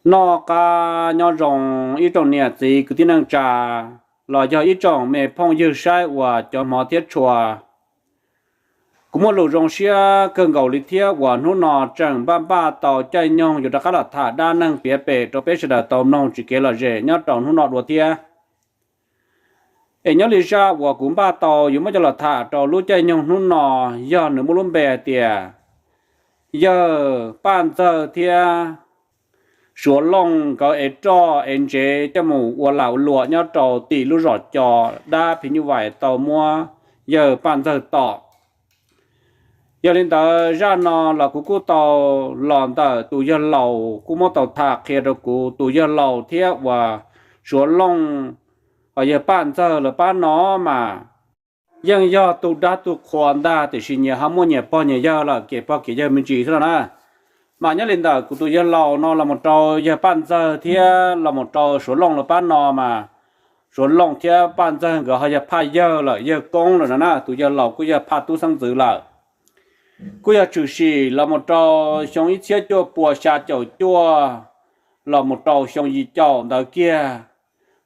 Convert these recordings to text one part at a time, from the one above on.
Noj qab nyob zoo ib tsoom niam txiv kwv tij neej tsa, los yog ib tsoom me phooj ywg saib uas cov hmov thiab tshua. Kuv muaj lus zoo siab kawg nkaus li thiab uas hnub no tseem npaj npaj tau caij nyoog yuav rov qab los tham dab neeg piav pem rau peb sawv daws tau mloog tsis kev lom zem nyob rau hnub no dua thiab. Es nyob li zaj uas kuv npaj tau yuav muab coj los tham rau lub caij nyoog hnub no, yog nws muaj lub npe hais tias yawg Paj Ntxawg thiab Suav Looj nkawd ev roj ev ntsev coj mus ua lam ua luam nyob rau tim lub zos Co, dab phim nyuj vais tau muab yawg Paj Ntxawg tom. Yog li ntawd zaj no los kuv kuj tau los ntawm tus yawg laus kuj muab tau tham qhia rau kuv, tus yawg laus thiab uas Suav Looj, yawg Paj Ntxawg lawv pab no mas yeej yog tu dab tu qhua ntag, tiam sis nyias ho muaj nyias pog nyias yawg lawm, kev pog kev yawg me ntsis xwb no na. Mas nyob li ntawm kuv tus yawg laus no los mus rau yawg Paj Ntxawg thiab los mus rau Suav Looj lawv pab no mas, Suav Looj thiab Paj Ntxawg nkawd ho yog phaj yawg lawm, yawg koob lawm no na, tus yawg laus kuj yog phaj tub xeeb ntxwv lawm. Kuj yog tshwm sim los mus rau xyoo ib txhiab cuaj pua xya caum cuaj los mus rau xyoo yim caum ntawd kiag,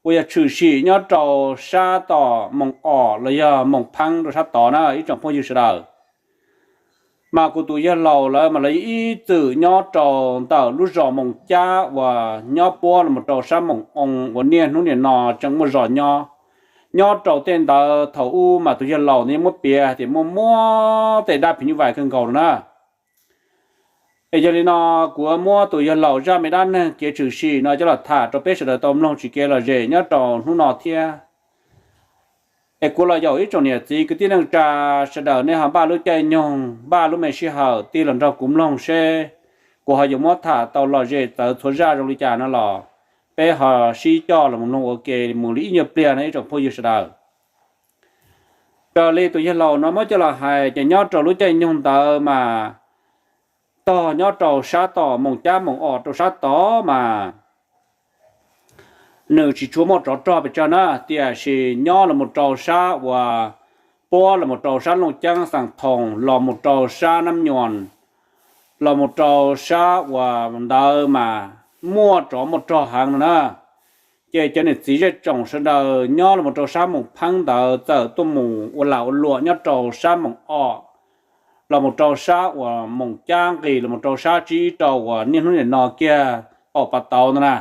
uas yog tshwm sim nyob rau sab tom Moos Os los yog Moos Pheeb rau sab tod na ib tsoom phooj ywg sawv daws. Mas kuv tus yawg laus lawv mas lawv ib txwm nyob rau ntawm lub zos Moos Cab uas nyob puab los mus rau sab Moos Oo uas niaj hnub niam no tseem muaj zos nyob. Nyob rau tej ntawd thaum ub mas tus yawg laus no yeej muab piav tias muaj muab tej dab phim nyuj vais kawg nkaus no na. Es yog li no kuv muab tus yawg laus zaj me dab neeg kev tshwm sim no coj los tham rau peb sawv daws tau mloog tsis kev lom zem nyob rau hnub no thiab. Es kuv los yaum ib tsoom niam txiv kwv tij neej tsa sawv daws nej ho npaj lub caij nyoog npaj lub me sij hawm tig los nrog kuv mloog seb kuv ho yuav muab tham tau lom zem txawv txhua zaj zoo li cas no los peb ho sib coj los mloog ua ke mus li ib nyuag pliag no ib tsoom phooj ywg sawv daws. Raws li tus yawg laus no muab coj los hais ces nyob rau lub caij nyoog ntawd mas tog nyob rau sab tom Moos Cab Moos Os rau sab tod mas nws tsis tshua muaj tsov rog pes tsawg na, tiam sis nyob los mus rau sab uas puab los mus rau sab Looj Ceeb Xeem Thoos los mus rau sab Nab Nyuas los mus rau sab uas ntawd mas muaj tsov muaj rog heev no na. Ces cov niam txiv zej tsoom sawv daws nyob los mus rau sab Moos Pheeb ntawd txawm tuaj mus ua lam ua luam nyob rau sab Moos Os los mus rau sab uas Moos Cab nqis los mus rau sab tsib rau uas niaj hnub nim no kiag Pam Pas Tauv ntawd na.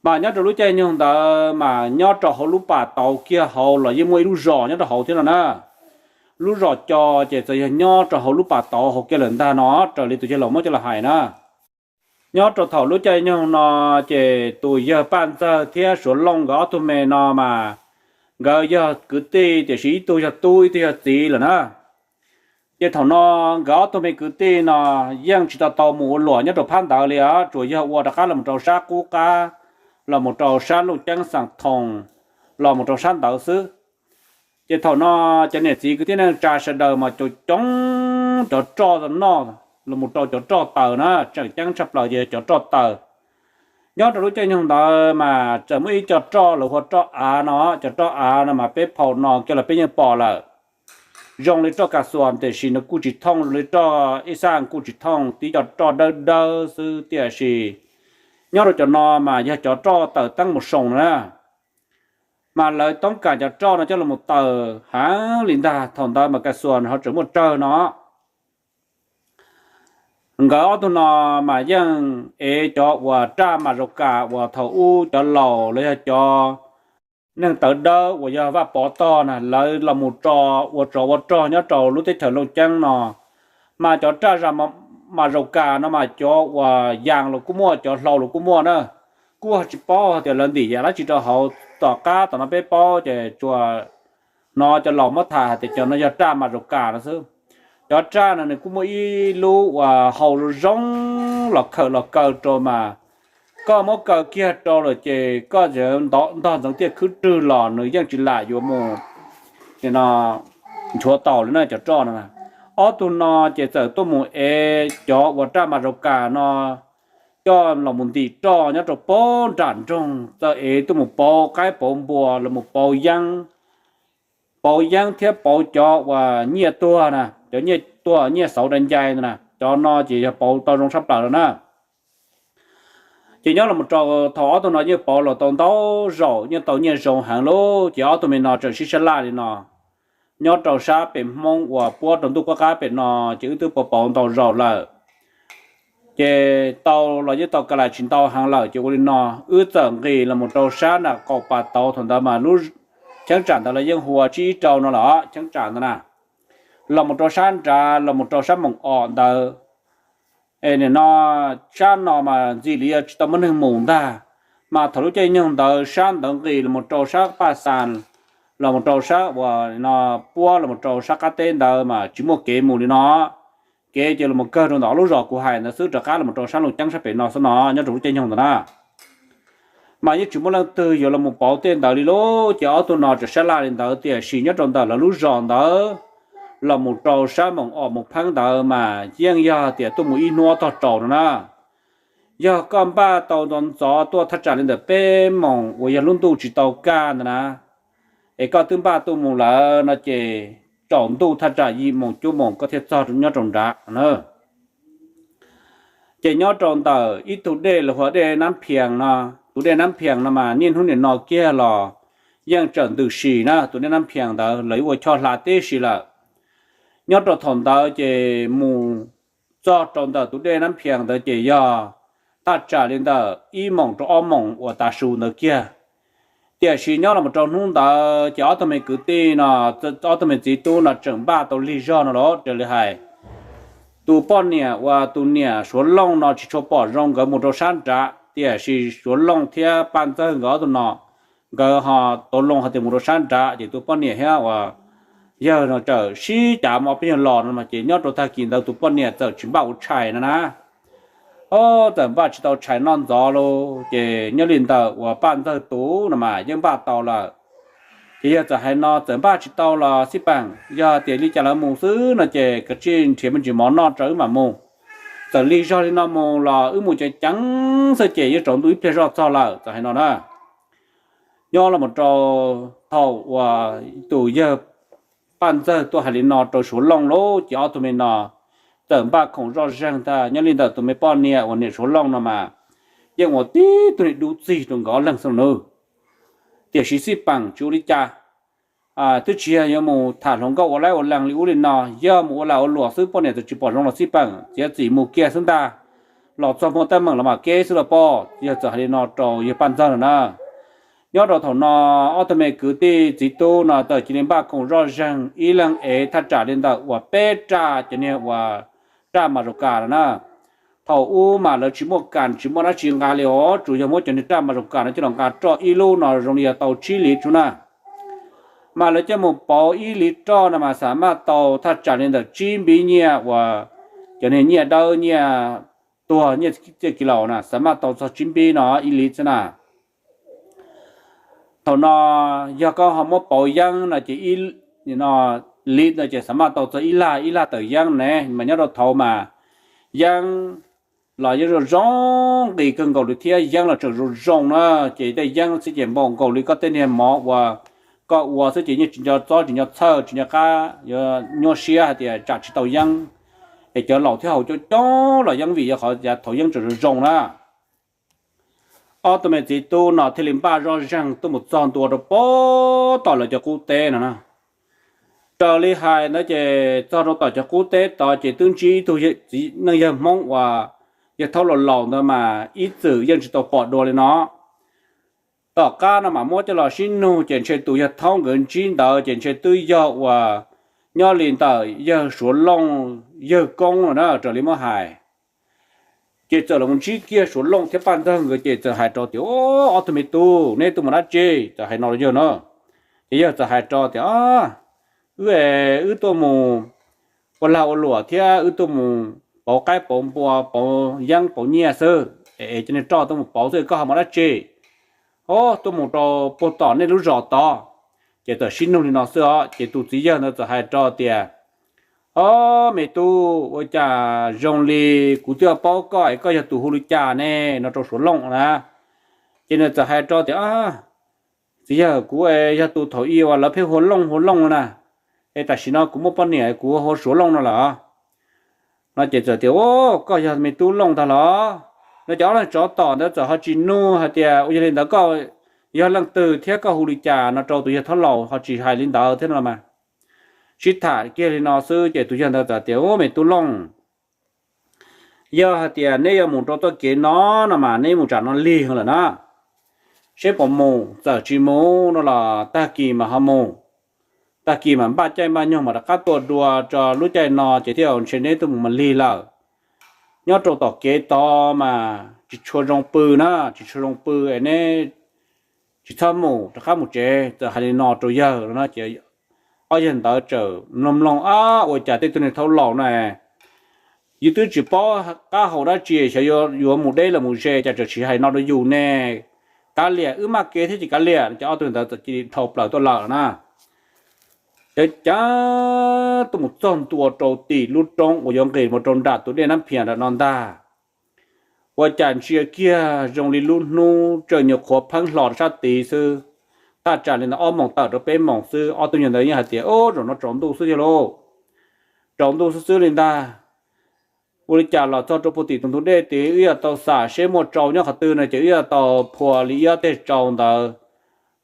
Mas nyob rau lub caij nyoog ntawd mas nyob rau hauv lub Pas Tauv kiag hauv los yeej muaj ib lub zos nyob rau hauv thiab no na. Lub zos Co ces txawm yog nyob rau hauv lub Pas Tauv hauv kiag lawm ntag no, raws li tus yawg laus muab coj los hais na. Nyob rau thaum lub caij nyoog no ces tus yawg Paj Ntxawg thiab Suav Looj nkawd ob tug me no mas nkawd yog kwv tij, tiam sis ib tug yog tub ib tug yog txiv lawm na. Ces thaum no nkawd ob tug me kwv tij no yeej tsis tau tau mus ua luam nyob rau phab ntawd li os, tsuas yog ua rov qab los mus rau sab qub qab, los mus rau sab Looj Ceeb Xeem Thoos, los mus rau sab ntawd xwb. Ces thaum no cov niam txiv kwv tij neej tsa sawv daws mas coob coob cov roj noj los mus rau cov roj taws na, tseem ceeb tshaj plaws ces cov roj taws. Nyob rau lub caij nyoog ntawd mas txawm muaj ib co roj lawv hu ua roj av no, cov roj av no mas peb phau no kiag los peb yeej pom lawm. Zoo li roj kas xuas tiam sis nws kuj tsis thooj, zoo li roj ib xaj kuj tsis thooj, tib co roj dawb dawb xwb tiam sis nyob rau cov no mas yog cov roj taws teeb mus soos na. Mas lawv toob kas cov roj no coj los taws heev li ntag, thaum ntawd mas kas xuas ho tseem muaj tsawg no. Nkawd ob tug no mas yeej ev cov uas raj mas zaus kas uas thaum ub cov laus los yog cov neeg tawv dawb uas yog Vaj Pov tog na, lawv los mus tso ua tsov ua rog nyob rau lub teb chaws Looj Ceeb no. Mas cov raj mas zaus kas no mas cov uas yas los kuj muaj, cov hlau los kuj muaj na. Kuj tsis paub hais tias lawv ntim yam dab tsi rau hauv, tom qab tom no peb paub ces tsuas hnov cov laus muab tham hais tias cov no yog raj mas zaus kas no xwb. Cov raj no nws kuj muaj ib lub uas hau zoo zoo los khawm los kaw rau mas koj muab kaw kiag rau lawm ces koj ntog ntxeev tiaj khwb rwg los nws yeej tsis lam yuav mus nchuav tau li na cov roj no. Ob tug no ces txawm tuaj mus ev cov uas raj mas zaus kas no coj los mus ntim roj nyob rau pem nram nroog, txawm ev tuaj mus pauv qaib pauv npua los mus pauv yeeb, pauv yeeb thiab pauv cov uas nyiaj tuag na, cov nyiaj tuag nyiaj xauv dai ncai ntawd na, cov no ces yog pauv tau zoo tshaj plaws lawm na. Ces nyob los mus rau thaum ob tug no yeej pauv los tau ntau zaus, yeej tau nyiaj zoo heev lauj, ces ob tug me no tseem sib sab laj li no. Nyob rau sab pem Hmoob uas puab rau ntuj qab qab pem no ces wb twb pauv pauv ntau zaus lawm. Ces tau los yeej tau ka lais tsis ntau heev lawm, ces ua li no, wb txawm nqis los mus rau sab nram qaum pas tauv, thaum ntawd mas lub cheeb tsam ntawd los yeej hu ua tsib ib rau no lawm, cheeb tsam ntawd na, los mus rau sab nrad, los mus rau sab moos os ntawd. Es nim no sab no mas ntxim li yog tsis tau muaj neeg mus ntag. Mas thaum lub caij nyoog ntawd sab ntawd nqis los mus rau sab Paj Xas, los mus rau sab uas no, puab los mus rau sab qab teb ntawd mas tsis muaj kev mus li no. Kev ces los mus kawg rau ntawm ob lub zos kuv hais ntawd xwb, rov qab los mus rau sab Looj Ceeb sab pem no xwb no, nyob rau lub caij nyoog ntawd na. Mas yeej tsis muaj leej twg yuav los mus pauv tej ntawd li lauj, ces ob tug no tseem sab laj li ntawd. Tiam sis nyob rau ntawm lawv lub zos ntawd los mus rau sab moos os mus pheeb ntawd mas yeej yog tias tuaj mus ib hnub ob tog rau no na. Yog koj npaj tau ntxov ntxov tuaj thaj tsam li ntawm peb moos uas yog lub ntuj tsis tau kaj ntawd na, es koj twb npaj tuaj mus lawm no ces tsaus ntuj thaj tsam yim moos cuaj moos koj thiaj txog nyob rau nrad na. Ces nyob rau ntawm ib tug dej los hu ua dej Nab Phias no, tus dej Nab Phias no mas niaj hnub nim no kiag los yeej tseem ntws si na, tus dej Nab Phias ntawd lawv ua choj hla tib si lawm. Nyob rau thaum ntawd ces mus txog rau ntawm tus dej Nab Phias ntawd ces yog thaj tsam li ntawm ib moos rau ob moos uas tav su ntawd kiag. Tiam sis nyob los rau hnub ntawd ces ob tug me kwv tij no, ob tug me txiv tub no tseem npaj tau lig zog no los raws li hais. Tus poj niam uas tus niam Suav Looj no tsis tshua pom zoo nkawd mus rau sab nrad, tiam sis Suav Looj thiab Paj Ntxawg nkawd ob tug no, nkawd ho tau loo hais tias mus rau sab nrad, ces tus poj niam thiab uas yawg no txawm sib cav mus ob peb nyuag los no mas ces nyob rau tag kis ntawd tus poj niam txawm tsis npaj ua tshais no na. Ob, txawm npaj tsis tau tshais noj ntxov los ces nyob li ntawm uas Paj Ntxawg tus no mas yeej npaj tau lawm. Ces yawg txawm hais no, txawm npaj tsis tau los xij peem, yog tias li cas lawv mus xwb no ces kav tsij nrhiav me ntsis mov noj rau wb mam mus. Txawm lig zog li no mus los wb mus ceev ceev xwb ces yeej tsaus ntuj ib pliag zoj txog lawm, txawm hais no na. Nyob los rau thaum uas tus yawg Paj Ntxawg tuaj hais li no rau Suav Looj lawm ces ob tug me no txawm npaj khoom zoj zeeg ntag. Nyob li ntawm tus me poj niam uas niam Suav Looj no mas yeej ua tib tug niag dub txig rau nkawd ob leeg xwb no. Tiam sis xij peem tsis ua li cas, twb tsis yog yuav mus tham hluas nkauj ua laib ua lees li ub li no, yog mus ua lag ua luam xwb, poj niam txawm tsis pom zoo los xij peem, txiav txim mus kiag xwb ntag. Los txog muaj teeb meem los mam keb xwb los pob. Yawg txawm hais li no rau yawg Paj Ntxawg no na. Nyob rau thaum no ob tug me kwv tij txiv tub no txawm cia li npaj khoom zoj zeeg ib leeg ev thaj tsam li ntawm uas peb raj cov niag uas raj mas zaum kas no na. Thaum ub mas lawv tsis muaj kas tsis muaj dab tsi nqa li os, tsuas yog muab cov niag raj mas zaum kas no coj los nqa roj ib lub no zoo li yog tau tsib liv tsum na. Mas lawv coj mus pauv ib liv roj no mas xam maj tau thaj tsam li ntawm tsib npib nyiaj uas cov niag nyiaj dawb nyiaj tuag nyiaj txiaj kiv laus na, xam maj tau txog tsib npib no ib liv xwb na. Thaum no yog koj ho muab pauv yeeb no ces ib liv no ces xam maj tau txog ib lag ib lag tawm yeeb ne. Mas nyob rau thaum mas yeeb los yeej zoo zoo nqis kawg nkaus li thiab yeeb los tseem zoo zoo na. Ces tej yeeb xwb ces npaum nkaus li koj tej niag mov uas koj ua xwb ces yeej tsis nco txob tsis nco txhawj tsis nco qab yuav nyuaj siab hais tias tsam tsis tau yeeb. Es cov laus thiab haus coob coob los yeeb vim yog qhov thaum yeeb tseem zoo zoo na. Ob tug me txiv tub no thiaj li npaj zoj zeeg tuaj mus txog ntua rau pem tom lawv cov qub teb no na. Raws li hais ntawd ces txog rau tom cov qub teb tod ces twb ntsib ib tug txiv neej yawg Hmoob uas yawg thaub laus laus ntawd mas ib txwm yeej tsis tau pom dua li no. Tom qab no mas muab coj los sib nug ces ntshe tus yawg thaub nkawd ntsib ntawd ces ntshe twb yog uas nyob li ntawm yawg Suav Looj yawg koob no na, raws li muab hais. Ces txawm los ntsib kiag Suav Looj thiab Paj Ntxawg nkawd ces txawm hais rau tias, Ob tug me tub, neb tuaj mus dab tsi? Txawm hais no rau yawg na. Ces yawg txawm hais rau tias, Wb, wb tuaj mus ua lag ua luam thiab wb tuaj mus pauv qaib pauv npua pauv yeeb pauv nyiaj xwb, es cov niag roj tuaj mus pauv xwb, koj ho mus dab tsi? Ob, tuaj mus rau puag tom nej lub zos tod. Ces txawm sib nug li no xwb os, ces tus txiv yawg ntawd txawm hais rau tias, Ob, me tub, ua cas zoo li kuv twb paub koj es koj yog tus hu li cas ne? No rau Suav Looj na. Ces nws txawm hais rau tias, Txiv yawg, kuv yog tus thaum ub uas lawv pheej hu ua Looj hu ua Looj na, es tam sim no kuv muaj poj niam kuv hu ua Suav Looj no lawm. No ces txawm tias, Koj yog me tub Looj ntag los? no ces ob leeg tsov tom ntawd txawm ho tsis nug hais tias ua yog li ntawd koj yog leej twg thiab koj hu li cas no rau tus yawg thaub laus ho tsis hais li ntawd thiab no mas. Sib tham kiag li no xwb ces tus yawg ntawd txawm tias, Ub, me tub Looj, yog hais tias neb yuav mus rau txoj kev no no mas neb mus tsam no lig lawm na. Seb puas mus, txawm tsis mus no los tag kis mas ho mus. Tag kis mas npaj caij npaj nyoog mas rov qab tua dua tso, lub caij no ces thiaj ntshe neb tuaj mus mas lig lawm. Nyob rau tom kev tod mas tsis tshua zoo pw na, tsis tshua zoo pw es neb tsis txhob mus, rov qab mus tsev. Txawm hais li no rau yawg no ces ob yawg ntawd txawm mloog mloog, Ab, ua cas tej tug niag thaub laus no, yus twb tsis paub qab hau dab tsi, xyov yuav mus deb los mus ze, cas tseem tsis hais no rau yus ne? Kav liam, wb maj kev thiab ces kav liam. Ces ob tug ntawd txawm cia li dhau plaws tuaj lawm na. Ces cav tuaj mus txog ntua rau tim lub roob uas yuav nqis mus rau nram tus dej Nab Phias nram no ntag. Ua cas ntsia kiag zoo li lub hnub tseem nyuam qhuav pheeb hlo rau sab tid xwb. Thaj tsam li ntawd ob moos tawm rau peb moos xwb, ob tug nyuag ntawd yeej hais tias, Ub, zaum no tsaus ntuj xwb yog lauj. Tsaus ntuj xwb xwb li ntag. Ua li cas los txog rau puag tim tus ntug dej tid, wb yuav tau xam seb muaj tsau nyob qhov twg no ces wb yuav tau phua li ib ob teg tsau ntawd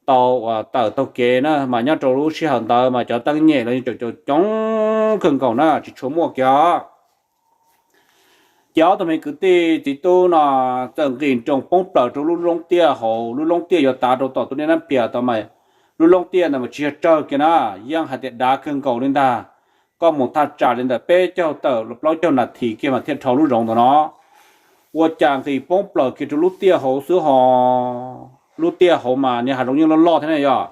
tau uas tawm taug kev na. Mas nyob rau lub sij hawm ntawd mas cov teeb nyem los yeej tseem coob kawg nkaus na, tsis tshua muaj kiag. Ces ob tug me kwv tij txiv tub no txawm nqis nroos poob plaws rau lub loob tiaj hauv, lub loob tiaj yuav tav rau tom tus dej Nab Phias tod mas, lub loob tiaj ntawd mas tsis yog tsawg kiag na, yeej hais tias dav kawg nkaus li ntag. Koj mus thaj tsam li ntawm peb caug tawm plaub caug nas this kiag mas thiaj dhau lub zoov ntawd no. Ua cas nqis poob plaws kiag rau lub tiaj hauv xwb ho, lub tiaj hauv mas niag hav zoov yeej loj loj thiab ne yog.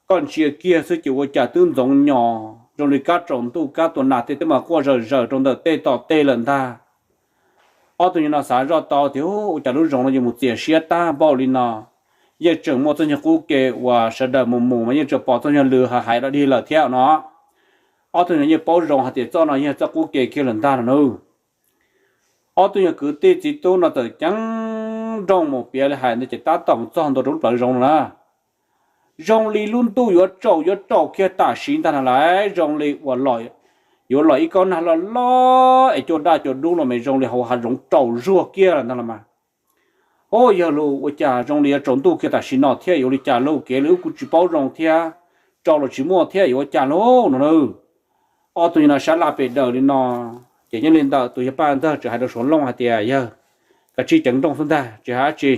Koj ntsia kiag xwb ces ua cas twb ntxoov nyos zoo li kab tsaus ntuj, kab tua nas tej twb mas quaj zawm zawm rau ntawm tej tom tej lawm ntag. Ob tug nyuag no xav zoj tau tias, Ub, ua cas lub zoov no yuav mus txias siab tag npaum li no? Yeej tseem muaj txoj nyuag qub ke uas sawv daws mus mus mas yeej tseem pom txoj nyuag lw hais hais dog dig lawm thiab no. Ob tug nyuag yeej paub zoo hais tias txoj no yog txoj qub ke kiag lawm ntag no na. Ob tug nyuag kwv tij txiv tub no txawm ceev nrooj mus piav li hais ntawd ces tab tom mus txog ntua rau lub plawv zoov no na. Zoo li lub ntuj yuav tsaus yuav rau kiag tam sim ntag no lauj, zoo li uas yuav los ib kob nag loj loj es cua daj cua dub los mas zoo li hauv hav zoov rau zuag kiag lawm ntag los mas. Ub, yog lus ua cas zoo li yuav tsaus ntuj kiag tam sim no thiab, yuav ua li cas lauj, kev li wb kuj tsis paub zoo thiab, tsau los tsis muaj thiab, yuav ua cas lauj no na. Ob tug nyuag no sab laj pes daws li no, ces nyob li ntawd tus yawg Paj Ntxawg txawm hais rau Suav Looj hais tias, Yawg, kav tsij ceev nrooj xwb ntag, tsis hais dab tsi.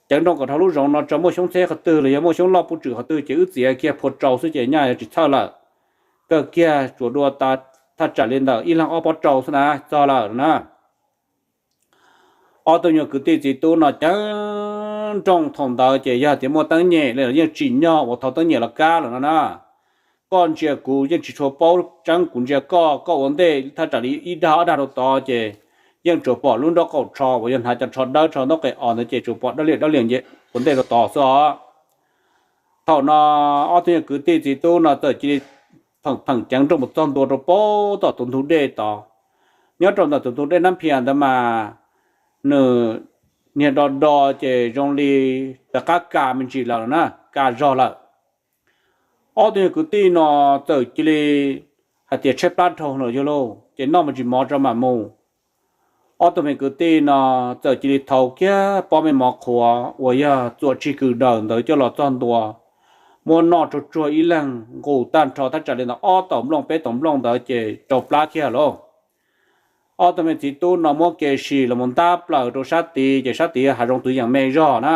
Ceev nrooj kom dhau lub zoov no tso, muaj xyoob txheb qhov twg los yog muaj xyoob loj puj tswm qhov twg ces wb txiav kiag phua rau xwb ces nyaj yuav tsis txhawj lawm. Kawg kiag tsuas dua ta thaj tsam li ntawm ib leeg ob pob rau xwb na, txog lawm na. Ob tug nyuag kwv tij txiv tub no ceev nrooj thaum ntawd ces yog tias muaj teeb nyem li los yeej tsim nyog uas thaum teeb nyem los kab lawm no na. Koj ntsia kuv yeej tsis tshua paub tseeb, kuv ntsia koj, koj ua ntej thaj tsam li ib dag ob dag rau tod ces yeej tsuas pom lub nraub qaum tsho uas yog hnav cov tsho dawb tsho ntaub qe os ntawd ces tsuas pom dawb liam dawb liam ua ntej rau tod xwb os. Thaum no ob tug nyuag kwv tij txiv tub no txawm cia li pheem pheem ceev nrooj mus txog ntua rau pem tom tus ntug dej tod. Nyob rau ntawm tus ntug dej Nab Phias ntawd mas nws niag do do ces zoo li rov qab ka me ntsis lawm na, ka zog lawm. Ob tug nyuag kwv tij no txawm cia li hais tias tshaib plab dhau lawm yog lauj, ces noj me ntsis mov tso mam mus. Ob tug me kwv tij no txawm cia li thau kiag pob me mov qhuav uas yog txuam tsig kws daws ntawd coj los txog ntua, muab noj tsuag tsuag ib leeg nqus tag nrho thaj tsam li ntawd ob tau nplooj peb tau nplooj ntawd ces rau plab kiag lauj. Ob tug me txiv tub no muab kev sim los mus ntab plaws rau sab tid ces sab tid hav zoov twv yeem me zog na,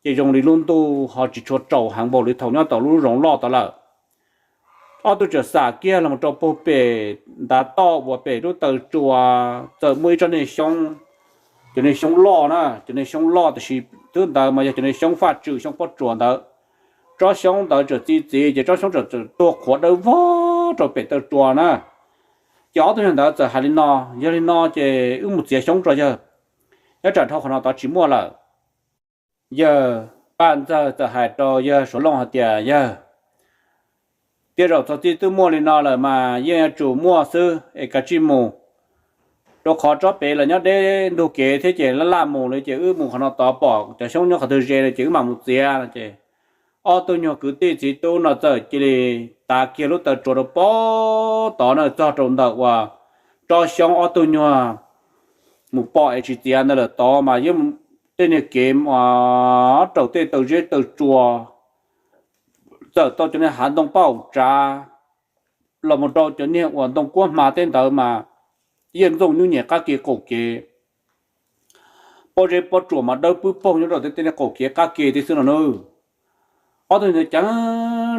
ces zoo li lub ntuj ho tsis tshua tsaus heev npaum li thaum nyob tau lub zoov loj tod lawm. Ob tug txawm xam kiag los rau puag pem ntav toj uas pem lub taw tsua txawm muaj ib tsob niag xyoob, cov niag xyoob loj na, cov niag xyoob loj tiam sis twb ntawd mas yog cov niag xyoob faj tswm xyoob pob tsuas ntawd. Tsob xyoob ntawd txawm txi txiv ces tsob xyoob txawm tuag qhuav dawb vog rau pem taw tsua na. Ces ob tug yawg ntawd txawm hais li no, yog li no ces wb mus txiav xyoob tso yawg, nyob tsam dhau qhov no tod tsis muaj lawm. Yawg Paj Ntxawg txawm hais rau yawg Suav Looj hais tias, yawg, tej zaum txog txij twb muaj li no lawm mas yeej yuav tsum muaj xwb es kav tsij mus, rau qhov tsob pem los nyob deb ntug kev thiab ces laj laj mus li ces wb mus qhov no tod pom cov xyoob nyob qhov twg ze no ces wb mam mus txiav no ces ob tug nyuag kwv tij txiv tub no txawm cia li tav kiag lub taw tsua rau pem tod na txog rau ntawm uas tsob xyoob ob tug nyuag mus pom es tsis txiav ntawd lawm tod mas yeej tej niag kev raum tej taw zeb taw tsua, txawm tau cov niag hav ntoo paj haum tsav los mus rau cov niag uas ntoo kuab hma tej ntawd mas yeej ntxooj nyuj nyem qab ke qaum kev, pob zeb pob tsuas mas dawb pwb poog nyob rau tej niag qaum kev qab ke tej xwb no nawb. Ob tug ntawd ceev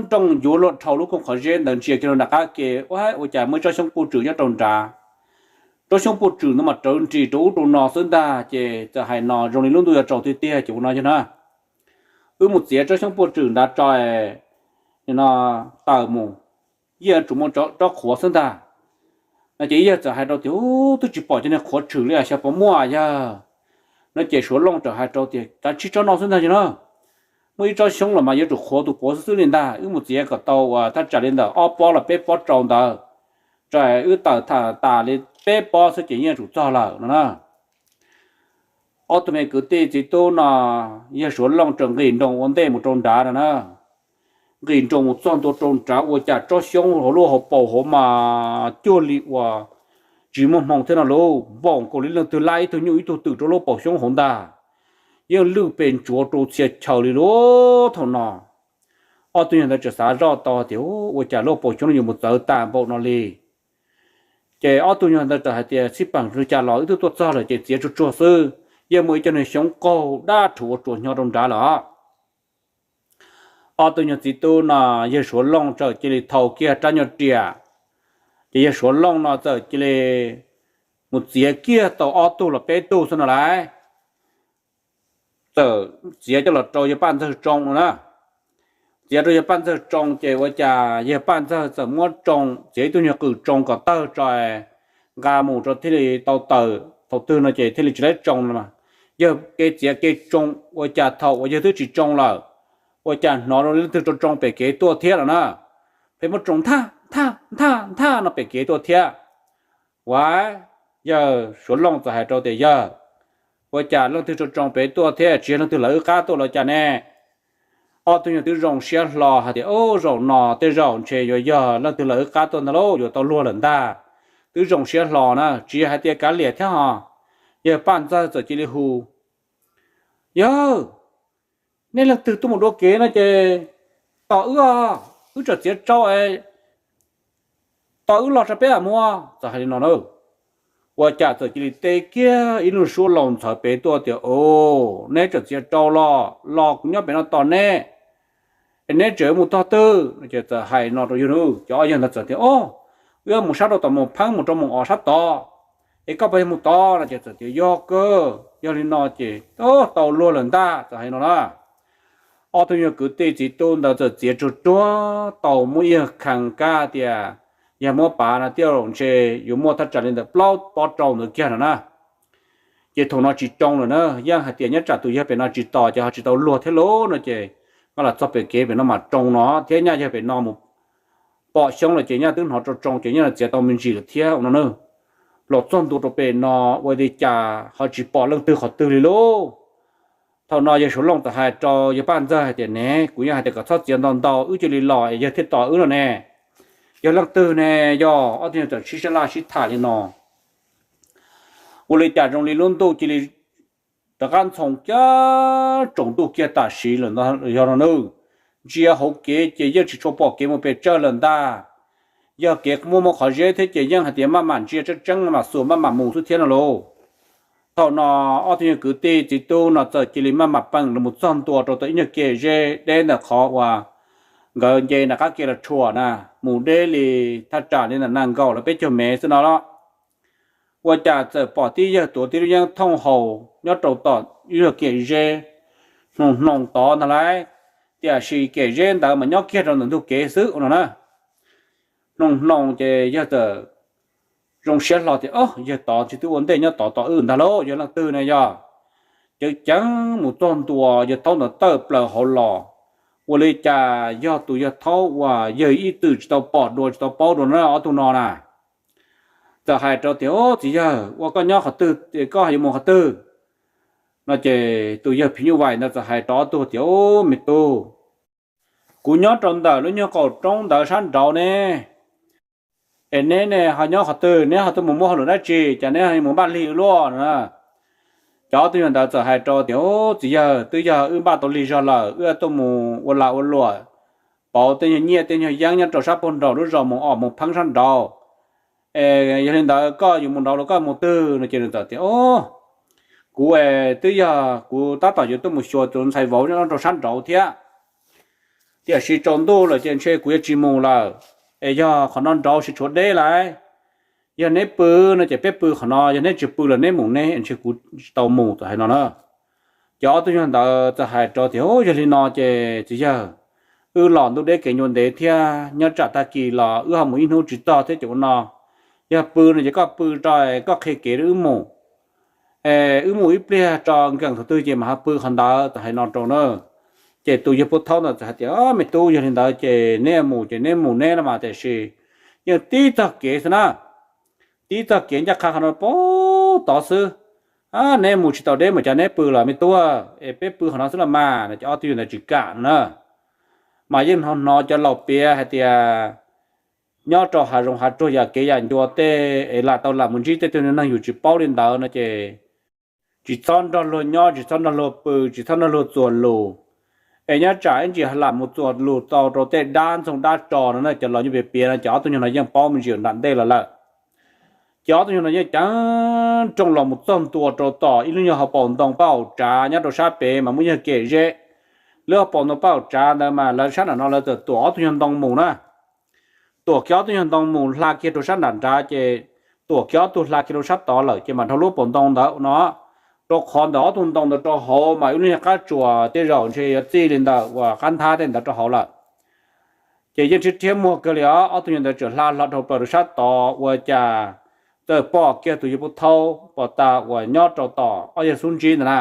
nrooj yuav luag dhau lub koog qhov zeb ntawd ntsia kiag rau nram qab ke, ua cas muaj ib tsob xyoob puj tswm nyob rau nrad. Tsob xyoob puj tswm ntawd mas rawv nris rau ub rau no xwb ntag. Ces txawm hais no, zoo li lub ntuj yuav tsaus tiag tiag ces ua no yog na, wb mus txiav tsob xyoob puj tswm nrad tso no, tawm mus, yeej yuav tsum muaj tsob qhuav xwb ntag. No ces yawg txawm hais rau tias, Ub, twb tsis pom cov niag qhuav tshwm li, xyov puas muaj yawg. No ces Suav Looj txawm hais rau tias, Kav tsij tsob no xwb ntag yawg na, muaj ib tsob xyoob los mas yuav tsum qhuav tus quav xwb xwb li ntag. Wb mus txiav kom tau uas thaj tsam li ntawm ob pob los peb pob rau ntawd, tso wb tawm tas li peb pob xwb ces yeej yuav tsum txog lawm no na. Ob tug me kwv tij txiv tub no, yawg Suav Looj txawm nqis nroos ua ntej mus rau nrad no na. Nqis nroos mus txog ntua rau nrad ua cas tsob xyoob hauv lub hauv paus hauv mas cuag li uas tsis muaj hmoo thiab no lauj, npaum nkaus li leej twg lab ib tug nyuj ib tug twm rau lub paus xyoob hauv ntag. Yeej lwj pes ntsuav rau txhia chaw li lauj. Thaum no ob tug nyuag ntawd txawm xav zoj tau tias, Ua cas lub paus xyoob no yuav mus txawv tas npaum no li? Ces ob tug nyuag ntawd txawm hais tias, Txij peem li cas los wb twb tuaj txog lawm ces txiav tsuag tsuag xwb, yeej muaj ib co niag xyoob qaug dab rhuv ua tsuas hnyo rau nrad lawm. Ob tug nyuag txiv tub no, yawg Suav Looj txawm cia li thau kiag rab nyuag riam, ces yawg Suav Looj no txawm cia li mus txiav kiag tau ob tug los peb tug xwb no lauj. Txawm txiav coj los rau yawg Paj Ntxawg tsoo no na. Txiav rau yawg Paj Ntxawg tsoo ces ua cas yawg Paj Ntxawg txawm muab tsoo, txiav ib tug nyuag qws tsoo kom tawg tso, nqa mus rau thiaj li tau tawm thaum twg no ces thiaj li tsis laib tsoo no. Yawg kev txiav kev tsoo ua cas thaum uas yawg twb tsis tsoo lawm, ua cas hnov zoo li leej twg rau tsoo pem kev tuaj thiab no na. Pheej muab tsoo nthaj nthaj nthaj nthaj no pem kev tuaj thiab. Ua, yawg Suav Looj txawm hais rau tias, Yawg, ua cas leej twg rau tsoo pem tuaj thiab, tsis yog leej twg lawv wb qab tuaj los cas ne? Ob tug nyuag twb zoo siab hlo hais tias, Ub, zaum no tej zaum ntshe yuav yog leej twg lawv wb qab tuaj ntag lauj, yuav tau luag lawm ntag. Twb zoo siab hlo na, tsis yog hais tias kav liam thiab ho, yawg Paj Ntxawg txawm cia li hu, Yawg, nej leej twg tuaj mus dua kev no ces tos wb os, wb tseem txiav tsau, tos wb los tso peb mam mus. Txawm hais li no na, ua cas txawm cia li teb kiag ib lub suab laus ntxhawv pem tuaj tias, Os, neb tseem txiav tsau los, los kuv nyob pem no tos neb, es neb tseem mus tog twg? No ces txawm hais no rau yawg, cov ob yawg ntawd txawm tias, Os, wb mus sab rau tom Moos Pheeb mus rau Moos Os sab tod, es koj puas yog mus tod? No ces txawm tias, Yog kawg, yog li no ces tau luag lawm ntag. Txawm hais no na, ob tug nyuag kwv tij txiv tub ntawd txawm txiav tsuag tsuag tau muaj ib khas kab tias, Yog muab pav no tiaj ntshe yuav muaj thaj tsam li ntawm plaub pob rau ntawd kiag no na. Ces thaum no tsis tsoo lawm na, yeej hais tias nyob tsam tus yawg pem no tsis tos ces ho tsis tau luag thiab lauj no ces, nqa los txog pem kev pem no mam tsoo no thiab, nyaj yawg pem no mus pom xyoob lawm ces nyaj twb hnov tsoo tsoo ces nyaj txiav tau me ntsis lawm thiab no na. Los txog ntua rau pem no ua li cas ho tsis pom leej twg qhov twg li lauj. Thaum no yawg Suav Looj txawm hais rau yawg Paj Ntxawg hais tias, Ne, kuv yeej hais tias kom txhob txiav ntau ntau, wb cia li los es yawg thiaj tos wb no ne. Yog leej twg ne? Yog ob tug txawm sib sab laj sib tham li no, ua li cas zoo li lub ntuj cia li rov qab ntxhoo kiag tsaus ntuj kiag tam sim lawm yog no nawb. Ntsia hauv kev ces yeej tsis tshua pom kev mus pes tsawg lawm ntag. Yog kev muaj muaj qhov zeb thiab ces yeej hais tias maj mam ntsia tseeb tseeb maj mam xuas maj mam mus xwb thiab no lauj. Thaum no ob tug nyuag kwv tij txiv tub no txawm cia li maj mam peem los txog ntua rau tom ib nyuag kev zeb deb ntawm qhov uas nkawd nce nram qab kev los rhuam na, mus deb li thaj tsam li ntawm nees nkaum los peb caug mev xwb no los, ua cas txawm pom tib yawg tuav tib lub yeeb thooj haus nyob rau tom ib nyuag kev zeb hnoos hnoos tod ntag lauj. Tiam sis kev zeb ntawd mas nyob kiag rau ntawm ntug kev xwb no na. Hnoos hnoos ces yawg txawm zoo siab hlo tias, Os, yawg tod tsis twb ua ntej nyob tod tos wb ntag lauj, yog leej twg ne yog? Ceev ceev mus txog ntua yawg thaub ntawd tawm plaws hauv los, ua li cas yog tus yawg thaub uas yawg ib txwm tsis tau pom dua tsis tau paub dua na ob tug no na. Txawm hais rau tias, Os, txiv yawg, ua koj nyob qhov twg, koj yuav mus qhov twg? No ces tus yawg phim nyuj vais ntawd txawm hais rau ob tug tias, Os, me tub, kuv nyob rau ntawm lub nyuag qaum roob ntawd sab nraud ne. Es neb ne ho nyob qhov twg, neb ho tuaj mus muaj hauj lwm dab tsi, cas neb ho mus npaj lig ua luaj no na? Cov ob tug nyuag ntawd txawm hais rau tias, Txiv yawg, twb yog wb npaj tau lig zog lawm, wb tuaj mus ua lag ua luam pauv tej nyuag nyiaj tej nyuag yeeb nyob rau sab pag nraum lub zos mus, os, mus pheeb sab nraud. Es yog li ntawd koj yuav mus nraud los koj mus twg no? Ces nws txawm tias, Kuv es twb yog kuv tab tom yuav tuaj mus xyuas tus ntxhais vauv nyob rau sab nraud thiab, tiam sis tsaus ntuj lawm ces ntshe kuv yuav tsis mus lawm. Es yog qhov no nraud tsis tshuav deb lawm, yog neb pw no ces peb pw qhov no, yog neb tsis pw los neb mus neb, ntshe kuv tsis tau mus, txawm hais no na. Ces ob tug nyuag ntawd txawm hais rau tias, Yog li no ces txiv yawg, wb los ntuj deb kev ncua ntev thiab, nyob tsam tag kis los wb ho mus ib hnub tsis txog thiab ces ua no, yog pw no ces koj pw rau, koj qhia kev rau wb mus, es wb mus ib pliag tso nkees thaum twg ces mam ho pw qhov ntawd, txawm hais no rau na. Ces tus yawg Pub Thaub ntawd txawm hais tias, Me tub, yog li ntawd ces neb mus ces neb mus neb no mas, tiam sis yeej tib txog kev xwb na, tib txog kev ncaj qha qhov no pab tod xwb. Neb mus tsis tau deb mus, cas neb pw los me tub, es peb pw qhov no xwb los mas no. Ces ob tug yawg ntawd tsis kam no na, mas yeej hnov hnov cov laus piav hais tias nyob rau hav zoov hav tsuag yam kev yam ncua tej es lam tau lam mus ntsib tej tug neeg yus tsis paub li ntawd no ces tsis txhob nrog luag nyob, tsis txhob nrog luag pw, tsis txhob nrog luag txuas lus. Es nyob tsam ib ntsis lam mus txuas lus tau rau tej dab ntxoog dab ro no na, cov laus nyuj piav piav no ces ob tug nyuag no yeej paub me ntsis nram ntej los lawm. Ces ob tug nyuag no yeej ceev nrooj los mus txog ntua rau tom ib lub nyuag hauv paus ntoo paj haum tsav nyob rau sab pem mas muaj nyuag kem zeb. Lub hauv paus ntoo paj haum tsav ntawd mas lawv sab nram no lawv txawm tuam ob tug nyuag ntoo mus na. Tuam kiag ob tug nyuag ntoo mus hla kiag rau sab nram nrad ces tuam kiag ob tug hla kiag rau sab tod lawm ces mam dhau lub hauv paus ntoo ntawd no. Rau qhov ntawm ob tug ntoo ntawd rau hauv mas ib lub nyuag qab tsuas tej zaum ntshe yuav txij li ntawm uas qab nthab tej ntawd rau hauv lawm. Ces yeej rhiab rhiab muag kawg li os, ob tug nyuag ntawd txawm hla hlo dhau plaws rau sab tod ua cas txawm pom kiag tus yawg Pub Thaub pos tas uas nyob rau tom ob yawg xub ntsib ntawd na.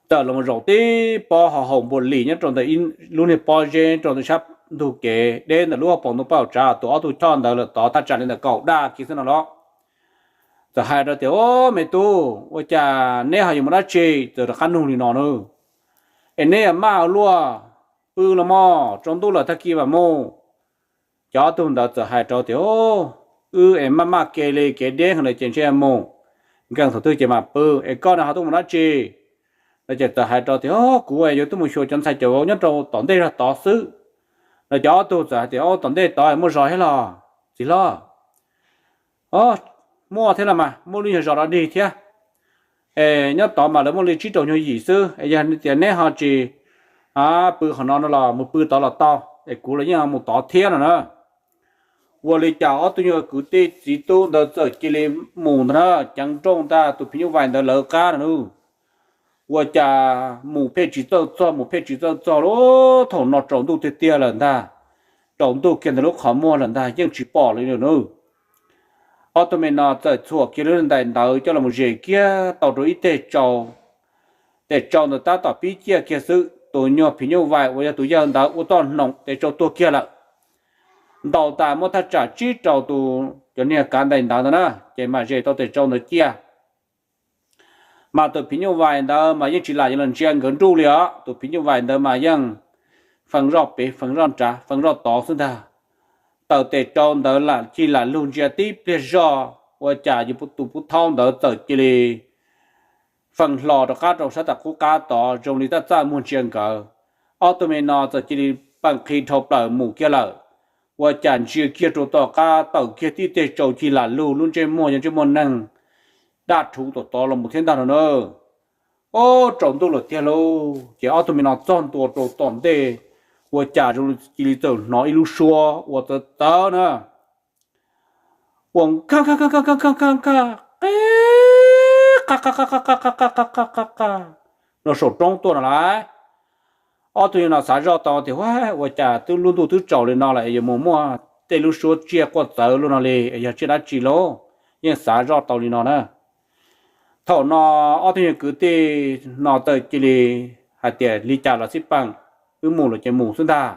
Txawm los zaum tib pob ho haum npua lis nyob rau ntawm ib lub niag pob zeb rau ntawm sab ntug kev deb ntawm lub hauv paus ntoo paj haum tsav, tuam ob tug choj ntawd lawm tod thaj tsam li ntawm kaum daj kiag xwb no los. Txawm hais rau tias, Ob, me tub, ua cas neb ho yuav mus dab tsi txawm rov qab nug li no na? Es neb yuav maj ua luaj, pw los mog, tsaus ntuj lawm tag kis mam mus. Cov ob tug ntawd txawm hais rau tias, Wb es maj maj ke li kev deb heev lawm ces ntshe mus nkees thaum twg ces mam pw, es koj no ho tuaj mus dab tsi? No ces txawm hais rau tias, Kuv yuav tuaj mus xyuas cov ntxhais cov vauv nyob rau tom ntej zog tod xwb. No cov ob tug txawm hais tias, Tom ntej tod muaj zos thiab los txiv hlob? Muaj thiab los mas, muaj lub nyuag zos dog dig thiab. Es nyob tod mas lawv muaj li tsib rau nyuag yim xwb, es yog tias neb ho tsis pw qhov no no los mus pw tod los tau, es kuv los yeej mus tod thiab no na. Ua li cas ob tug nyuag kwv tij txiv tub ntawd txawm cia li mus ntag na, ceev nrooj ntag tus phim nyuj vais ntawd lawv qab no na. Ua cas mus phem tsis txawj txog, mus phem tsis txawj txog lawm, thaum no tsaus ntuj tiag tiag lawm ntag. Tsaus ntuj kiag ntawm lub qhov muag lawm ntag yeej tsis pom li lawm na. Ob tug me no txawm txhuam kiag lub ntais ntawd coj los mus zes kiag tau rau ib teg tsau. Tes tsau ntawd tab tom pib ciaj kiag xwb, tus nyuag phim nyuj vais uas yog tus yawg ntawd ua txoj hnoos tes tsau tuag kiag lawm. Ntaus tas muaj thaj tsam tsib rau tus cov niag kav ntais ntawd ntag na, ces mam zes tau tes tsau ntawd ciaj. Mas tus phim nyuj vais ntawd mas yeej tsis lam yuav los ntsia nkawd nruj li os, tus phim nyuj vais ntawd mas yeej fee zoj pem fee zoj nrad fee zoj tod xwb ntag. Taws tes tsau ntawd lam cig lam lug ntsia tib pliag zoj, ua cas yawg tus Pub Thaub ntawd txawm cia li fee hlo rov qab rau sab tom qub qab tod zoo li tab txaj muag ntsia nkawd. Ob tug me no txawm cia li peem qhi dhau plaws mus kiag lawm. Ua cas ntsia kiag rau tom qab tawm kiag tib teg tsau cig lam lug, lub ntsej muag yog ntsej muag neeg daj rhuv tom tod los mus thiab ntag no na. Ob, tsaus ntuj lawm tiag lauj, ces ob tug me no txog ntua rau tom ntej, ua cas zoo cia li txawm hnov ib lub suab ua txawv txawv na, ua nkaj nkaj nkaj nkaj nkaj nkaj nkaj, qe qa qa qa qa qa qa qa qa qa qa qa no saum roob tuaj no lauj. Ob tug me no xav zoj tau tias, Ua cas twb lub ntuj twb tsaus li no lawm es yuav mus muaj tej lub suab tsiaj quaj txawv luaj no li, es yog tsiaj dab tsi lauj? Yeej xav zoj tau li no na. Thaum no ob tug me kwv tij no txawm cia li hais tias, Li cas los xij peem, wb mus los ces mus xwb ntag.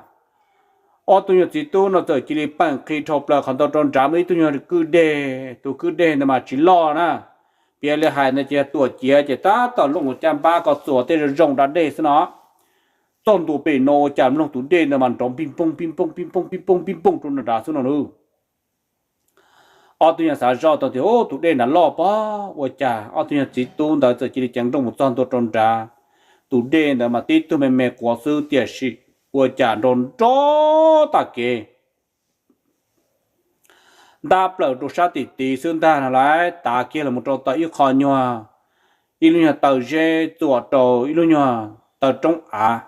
Ob tug nyuag txiv tub no txawm cia li peem qhi dhau plaws qhov ntawd rau nrad muaj ib tug nyuag kwj deg, tus kwj deg ntawd mas tsis loj na, piav li hais ntawd ces yog tuam ciav ces tab tom looj ua caj npab ko txuas tej zoo zoo da dej xwb no. Txog ntua pem no ua cas mloog tus dej ntawd mas nrov npij npooj npij npooj npij npooj npij npooj npij npooj rau nrad xwb no na. ob tug nyuag xav zoj tau tias, Ub, tus dej nrad loj pob. Ua cas ob tug nyuag txiv tub ntawd txawm cia li ceev nrooj mus txog ntua rau nrad. Tus dej ntawd mas tib tug me me quav xwb, tiam sis ua cas nrov nrov tag kev, ntab plaws rau sab tim tid xwb ntag no lauj, tav kiag los rau tau ib qho nyuag, ib lub nyuag taw zeb txuas rau ib lub nyuag taw roob av.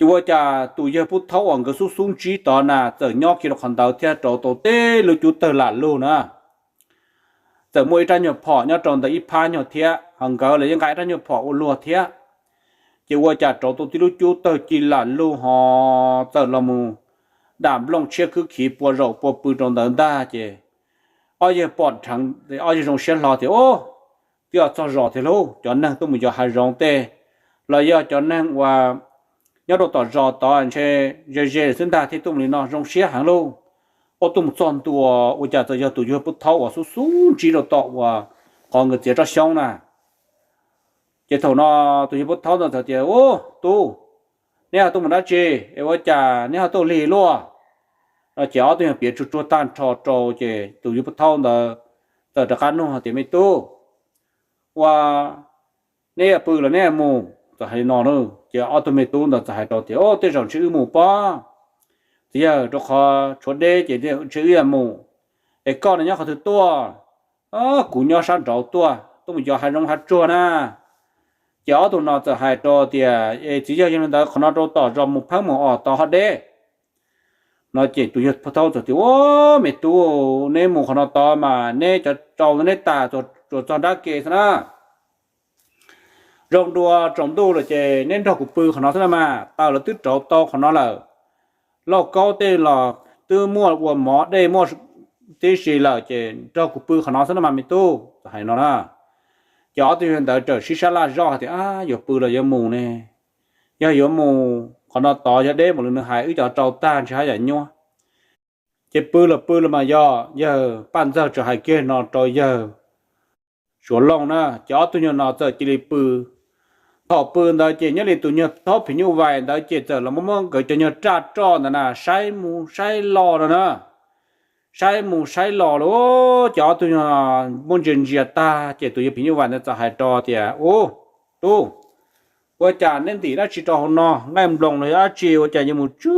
Ces ua cas tus yawg Pub Thaub uas nkawd xub xub ntsib tod na txawm nyob kiag rau qhov ntawd thiab rauv tau tej lub cub tawg lam lug na. Txawm muaj ib rab nyuag phom nyob rau ntawm ib phab nyuag thiab, ho nkawd los yeej nqa ib rab nyuag phom ua luag thiab. Ces ua cas rauv tau tib lub cub tawg ci lam lug ho txawm los mus dam nplooj tshiab khwb khiv pua zaum pua pw rau ntawd ntag. Ces ob yawg pom dheev, ob yawg zoo siab hlo tias, Ub, twb yog txog zos thiab lauj, cov neeg tuaj mus yos hav zoov tej, los yog cov neeg uas nyob rau tom zos tod ntshe ze ze xwb ntag thiaj tuaj mus li no, zoo siab heev lauj. Ua tuaj mus txog ntua ua cas txawm yog tus yawg Pub Thaub uas xub xub ntsib rau tom uas qhov nkawd txiav tsob xyoob na. Ces thaum no tus yawg Pub Thaub ntawd txawm tias, Ub, tub, neb ho tuaj mus dab tsi es ua cas neb ho tuaj lig luaj? No ces ob tug nyuag piav tsuag tsuag tag nrho rau ces tus yawg Pub Thaub ntawd txawm rov qab nug tias, Me tub, ua neb yuav pw los neb yuav mus? Txawm hais li no na. Ces ob tug me tub ntawd txawm hais rau tias, Ub, tej zaum ntshe wb mus pob. Txiv yawg, rau qhov tshuav deb ces ntshe wb yuav mus. Es koj no nyob qhov twg tuaj? Kuv nyob sab nraud tuaj, tuaj mus yos hav zoov hav tsuag na. Ces ob tug no txawm hais rau tias, Es txiv yawg, yog li ntawd qhov no rau tom zos mus pheeb mus os, tod ho deb. No ces tus yawg Pub Thaub txawm tias, Ub, me tub, neb mus qhov no tod mas neb cov rau neb tas tsuas txog nrab ke xwb na. Zoo dua tsaus ntuj lawm ces neb nrog kuv pw qhov no xwb na mas, taws los twb rauv tau qhov no lawm, lauj kaub tej los twb muaj ua mov dej muaj tib si lawm ces nrog kuv pw qhov no xwb no mas me tub, txawm hais no na. Ces ob tug yawg ntawd txawm sib sab laj zoj hais tias, Yuav pw los yuav mus ne? Yog yuav mus qhov no tod yog deb mus li nws hais wb cov rau tag ntshe haj yam nyuaj. Ces pw los pw los mas yog yawg Paj Ntxawg txawm hais kiag no rau yawg Suav Looj na, ces ob tug nyuag no txawm cia li pw. Thaum pw ntawd ces nyob li tus nyuag thaub phim nyuj vais ntawd ces txawm los muab nkawd cov nyuag raj roj ntawd na saib mus saib los no na, saib mus saib los lawm. Ces ob tug nyuag muab ntsia ntsia tag ces tus yawg phim nyuj vais ntawd txawm hais rau tias, Ub, tub, ua cas neb ntim dab tsi rau hauv no, nqaij nploos los yog dab tsi ua cas yuav mus tsw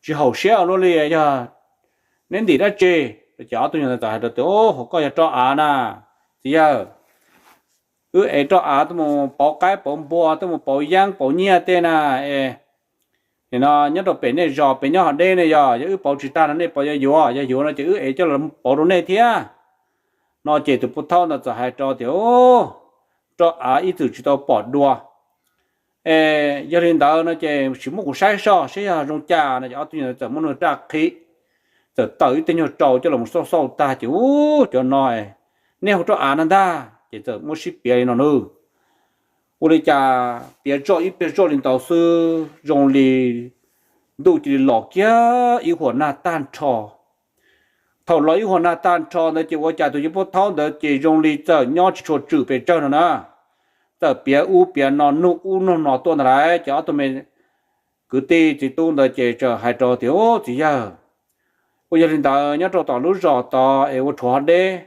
tsis haum siab ua luaj li, yog neb ntim dab tsi? Ces ob tug nyuag ntawd txawm hais rau tias, Ub, hauv koj yog roj av na, txiv yawg. Wb ev roj av tuaj mus pauv qaib pauv npua, tuaj mus pauv yeeb pauv nyiaj tej na. Es nim no nyob rau pem nej zos pem nyob hov deb ne, yog yog wb pauv tsis tag no nej puas yuav yuav? Yog yuav no ces wb ev coj los pauv rau nej thiab. No ces tus Pub Thaub ntawd txawm hais rau tias, Ub, roj av ib txwm tsis tau pom dua. Es yog li ntawd no ces sim muab kuv saib soj saib yog zoo cas no. Ces ob tug nyuag txawm muab nws raj qhib, txawm taws ib teg nyuag rau coj los xauj xauj tag ces, Ub, cov no nej hu roj av no ntag. Ces txawm muab sib piav li no na. Ua li cas piav zoj ib pliag zoj li ntawd xwb zoo li ntuj cia li los kiag ib huam nag tag nrho. Thaum los ib huam nag tag nrho ntawd ces ua cas tus yawg Pub Thaub ntawd ces zoo li txawm nyob tsis tshua tswm pes tsawg no na. Txawm piav ub piav no, nug ub nug no tuaj ntag lauj. Ces ob tug me kwv tij txiv tub ntawd ces txawm hais rau tias, Ub, txiv yawg, ua yog li ntawd nyob rau tom lub zos tod es ua rhuav ho deb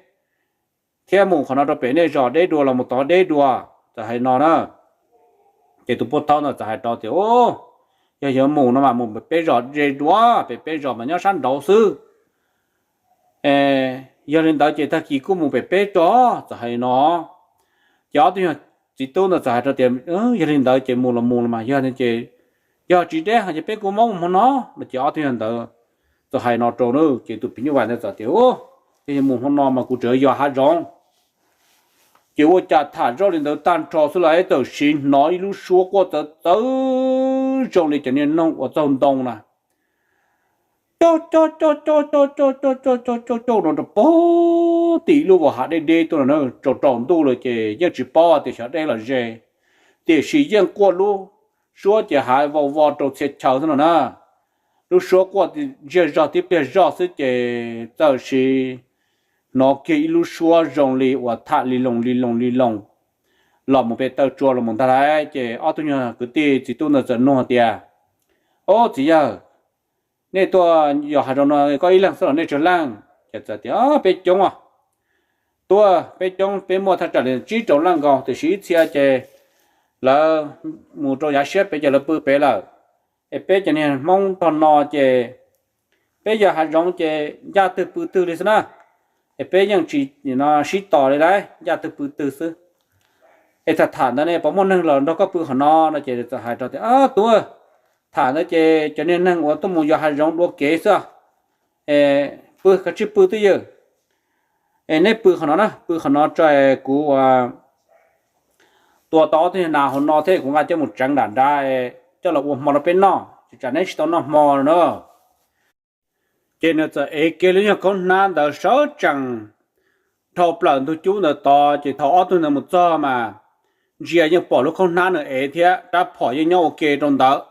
thiab mus qhov no rau pem nej zos deb dua los mus tod deb dua. Txawm hais no na. Ces tus Pub Thaub ntawd txawm hais rau tias, Ub, yog yuav mus no mas mus pem peb zos ze dua, pem peb zos mas nyob sab nraud xwb. Yog li ntawd ces tag kis kuj mus pem peb tso. Txawm hais no. Ces ob tug nyuag txiv tub ntawd txawm hais rau tias, Yog li ntawd ces mus los mus los mas, yog ces yog tsis deb heev ces peb kuj mus hmo no. No ces ob tug nyuag ntawd txawm hais no rau na. Ces tus phim nyuj vais ntawd txawm tias, Ub, yog yuav mus hmo no mas kuv tseem yos hav zoov. Ces ua cas tham zoj li ntawd tag nrho xwb los txawm hnov ib lub suab quaj txawv txawv zoo li cov niag noog uas txaug ntoo na. Coj coj coj coj coj coj coj coj coj coj coj no rau pem tim lub vas hav deb deb tuaj no na. Tsaus tsaus ntuj lawm ces yeej tsis paub tias xyov deb los ze, tiam sis yeej quaj lub suab ces hav vau vo rau txhia chaw xwb no na. Lub suab quaj ntsiag zog tib pliag zoj xwb ces txawm sim hnov kiag ib lub suab zoo li uas tham li loos li loos li loos los mus pem taw tsua los mus ntag lauj. Ces ob tug nyuag kwv tij txiv tub ntawd txawm nug tias, Ob, txiv yawg, nej tuaj yos hav zoov no koj ib leeg xwb los nej tsawg leej? Txawm tias, Peb coob os, tuaj peb coob, peb muaj thaj tsam li tsib rau leej nkaus, tiam sis ib txhia ces lawv mus rau yav siab pem ces lawv pw pem lawm, es peb cov niag Hmoob tog no ces peb yog hav zoov ces ncaj twg pw twg li xwb na, es peb yeej tsis sib tos li lauj, ncaj twg pw twg xwb. Es tham tham ntawd ne puas muaj neeg los nrog koj pw qhov no no? Ces txawm hais rau tias, Tub, tham ntawd ces cov niag neeg uas tuaj mus yos hav zoov dua kev xwb, pw kav tsij pw twj ywm. Es neb pw qhov no na, pw qhov no tso, kuv ua tua tau ob tug niag nas hauv no thiab kuv nqa coj mus tseev nram nrad coj los ua hmo rau peb noj, tsam neb tsis tau noj hmo no na. Ces nws txawm ev kiag lub nyuag khaub hnab ntawd sawv tsees dhau plaws ntug cub ntawd tod, ces thaum ob tug ntawd mus txog mas ntsia yeej pom lub khaub hnab nws ev thiab rab phom yeej nyob ua ke rau ntawd,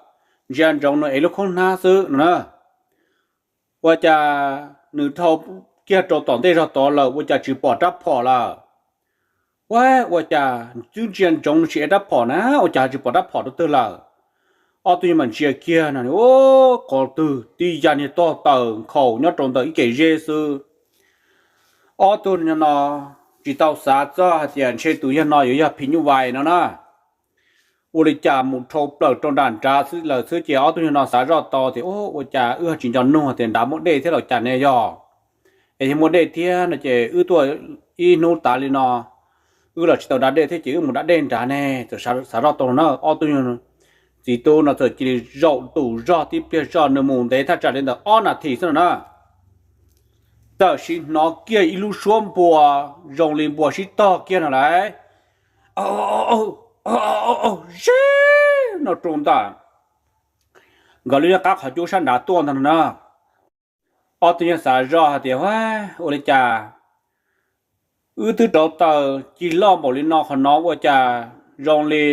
ntsia ntsoov nws ev lub khaub hnab xwb no na. Ua cas nws dhau kiag rau tom ntej zog tod lawm ua cas tsis pom rab phom lawm. Ua, ua cas twb ntsia ntsoov nws tsis ev rab phom na, ua cas tsis pom rab phom rau twg lawm? Ob tug nyuag mam ntsia kiag no, qhov twg tib yam niag tog taws nkhaus nyob rau ntawm ib kem zeb xwb. Ob tug no tsis tau xav txog hais tias ntshe tus yawg no yuav yog phim nyuj vais no na. Ua li cas mus dhau plaws rau nram nrad lawm xwb ces ob tug nyuag no xav zoj tau tias, Ua cas wb tsis nco nug tias nrad muaj dej thiab los cas ne yog? Es yog muaj dej thiab no ces wb tuaj ib hnub tas li no, wb los tsis tau da dej thiab ces wb mus da dej nrad ne. Txawm xav zoj tau na, ob tug nyuag txiv tub no txawm cia li zaum tus zog tib pliag zog, nws mus ntev thaj tsam li ntawm ob nas this xwb no na, txawm sim hnov kiag ib lub suab npua zoo li npua sib tog kiag no lauj. Ze no rau ntawm nkawd lub nyuag qab qhov cub sab nrad tuaj ntag no na. Ob tug nyuag xav zoj hais tias, Ua li cas wb twb rauv taws cig loj npaum li no qhov no ua cas zoo li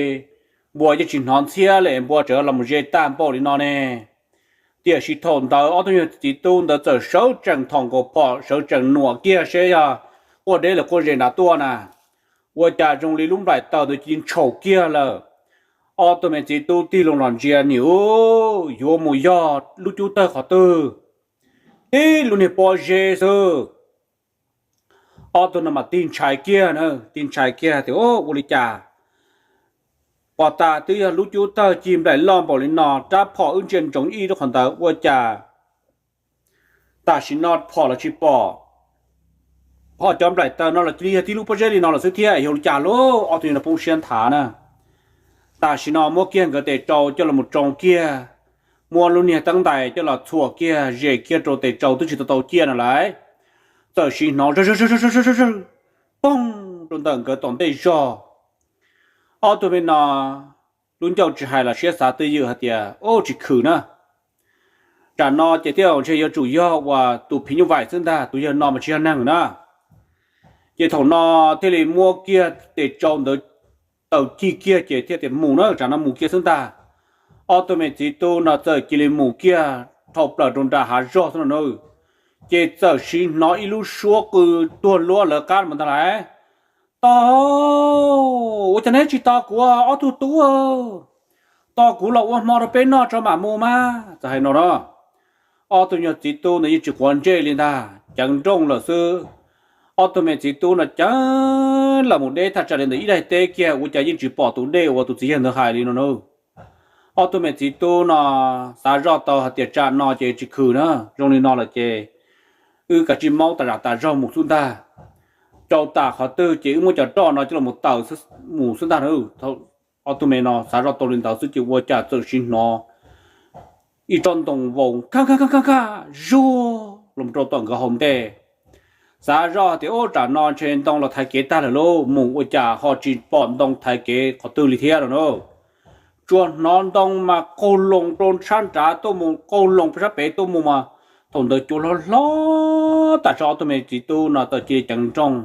npua yeej tsis hnov ntxhiab li, npua tseem los ze tag npaum li no ne? Tiam sis thaum ntawd ob tug nyuag txiv tub ntawd txawm sawv tsees thom nkaus phom sawv tsees nuam kiag seb yog quaj deb los quaj ze nrad tuaj na. Ua cas zoo li lub nplaim taws ntawd cia li ntshaum kiag lawm. Ob tug me txiv tub tig loo los ntsia nim u, yuav mus yog lub cub tawg qhov twg, tib lub niag pob zeb xwb. Ob tug no mas tig ntshai kiag na, tig ntshai kiag tias, Ua li cas pom tas twb yog lub cub tawg cig nplaim loj npaum li no, rab phom wb ntsia ntsoov ib lub qhov ntawd ua cas tam sim no phom los tsis pom, ho cov nplaim taws no los cia li yog tib lub pob zeb li no lawm xwb thiab, yog li cas lauj? Ob tug no poob siab nthav na. Tam sim no muab kiag nkawd tes tsau coj los tsoo kiag, muab lub niag teeb ntais coj los txhuam kiag zes kiag rau tes tsau twb tsis tau tau ciaj no lauj. Txawm sim hnov zawg zawg zawg zawg zawg, poog rau ntawm nkawd tom ntej zog. Ob tug me no lub ncauj tsis hais los siab xav twj ywm hais tias, Ub, tsis khwm na, tam no ces thiaj ntshe yuav tsum yog uas tus phim nyuj vais xwb ntag, tus yawg no mas tsis yog neeg na. Ces thaum no thiaj li muab kiag tes tsau ntawd taws cig kiag ces thiaj tias mus na, tsam no mus kiag xwb ntag. Ob tug me txiv tub no txawm cia li mus kiag dhau plaws rau nram hav zog xwb no na. Ces txawm sim hnov ib lub suab qw tuag luab lawv qab mus ntag lauj. Tau, ua cas neb tsis tos kuv ob tug tub? Tos kuv los ua hmo rau peb noj tso mam mus mas, txawm hais no na. Ob tug nyuag txiv tub ntawd yeej tsis quav ntsej li ntag, ceev nrooj lawm xwb. Ob tug me txiv tub no ceev los mus deb thaj tsam li ntawm ib daim teb kiag ua cas yeej tsis pom tus dej uas tus txiv yawg ntawd hais li no na. Ob tug me txiv tub no xav zoj tau hais tias tsam no ces tsis khwm na, zoo li no lawm ces wb kav tsij maub tas zam tas zog mus xwb ntag. Rau tas qhov twg ces wb muab cov roj no coj los tawm mus xwb ntag na. Ob tug me no xav zoj tau li ntawd xwb ces ua cas txawm sim hnov ib tsob ntoo vau kaj kaj kaj kaj zuag los rau tom nkawd hauv ntej. Xav zoj tias ub, tsam no ntshe ntoo los thaiv kev tag lawm lauj, mus ua cas ho tsis pom ntoo thaiv kev qhov twg li thiab no na. Tsuas hnov ntoo mas qaug loo rau sab nrad tuaj mus, qaug loo rau sab pem tuaj mus mas thaum ntawd cua hlob hlob tas zog. Ob tug me txiv tub no txawm cia li ceev nrooj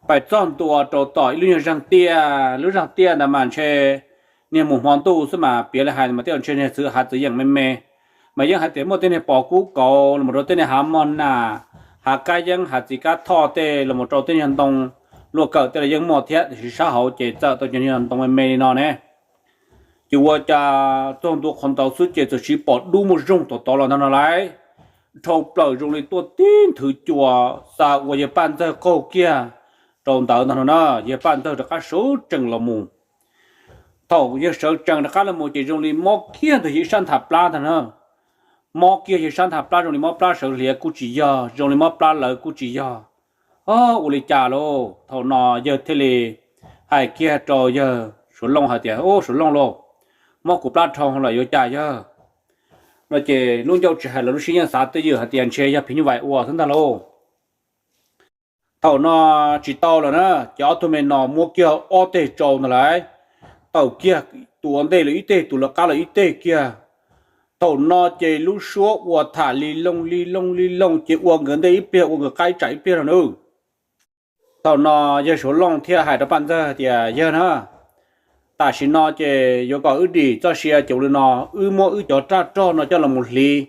pais txog ntua rau tom ib lub nyuag zeeg tiaj. Lub zeeg tiaj ntawd mas ntshe niag mus hmo ntuj xwb mas piav li hais mas tej zaum ntshe niag txwv hav txwv yeem me me, mas yeej hais tias muaj tej niag pos kub kauv los rau tej niag hav mog nas, hav kab yeeb, hav txiv kab thoj tej los rau tej niag ntoo luaj kawm tej los yeej muaj thiab, tiam sis sab hauv ces txawm tau cov niag ntoo me me li no ne. Ces ua cas txog ntua qhov ntawd xwb ces txawm sim pom dub muaj zoog tom tod los ntag no lauj. dhau plaws zoo li tuaj tib nthwv cua, xa ua yawg Paj Ntxawg qaug kiag rau ntawd ntag no na. Yawg Paj Ntxawg rov qab sawv tsees los mus. Thaum yawg sawv tsees rov qab los mus ces zoo li mob kiag ntawm yawg ib sab nthab plab ntag na. Mob kiag yawg sab nthab plab, zoo li mob plab sawv hliav kuj tsis yog, zoo li mob plab lawv kuj tsis yog. Ua li cas lauj? Thaum no yawg thiaj li hais kiag rau yawg Suav Looj hais tias, Ub, Suav Looj lauj, mob kuv plab dhau lawm yuav cas yawg? No ces lub ncauj tsis hais los lub siab yeej xav twj ywm hais tias ntshe yog phim nyuj vais ua xwb ntag lauj. Thaum no tsis tau lawm na, ces ob tug me no muab kiag ob teg tsau ntag lauj, tawm kiag tus ua ntej lawm ib teg, tus lawv qab lawm ib teg kiag. Thaum no ces lub suab ua tham li looj li looj li looj ces ua nkawd ntej ib pliag ua nkawd qab ib tsam ib pliag no na. Thaum no yawg Suav Looj thiaj hais rau Paj Ntxawg tias, Yawg na, tam sim no ces yuav kom wb dim txoj sia ces ua li no, wb muab wb cov raj roj no coj los mus hliv,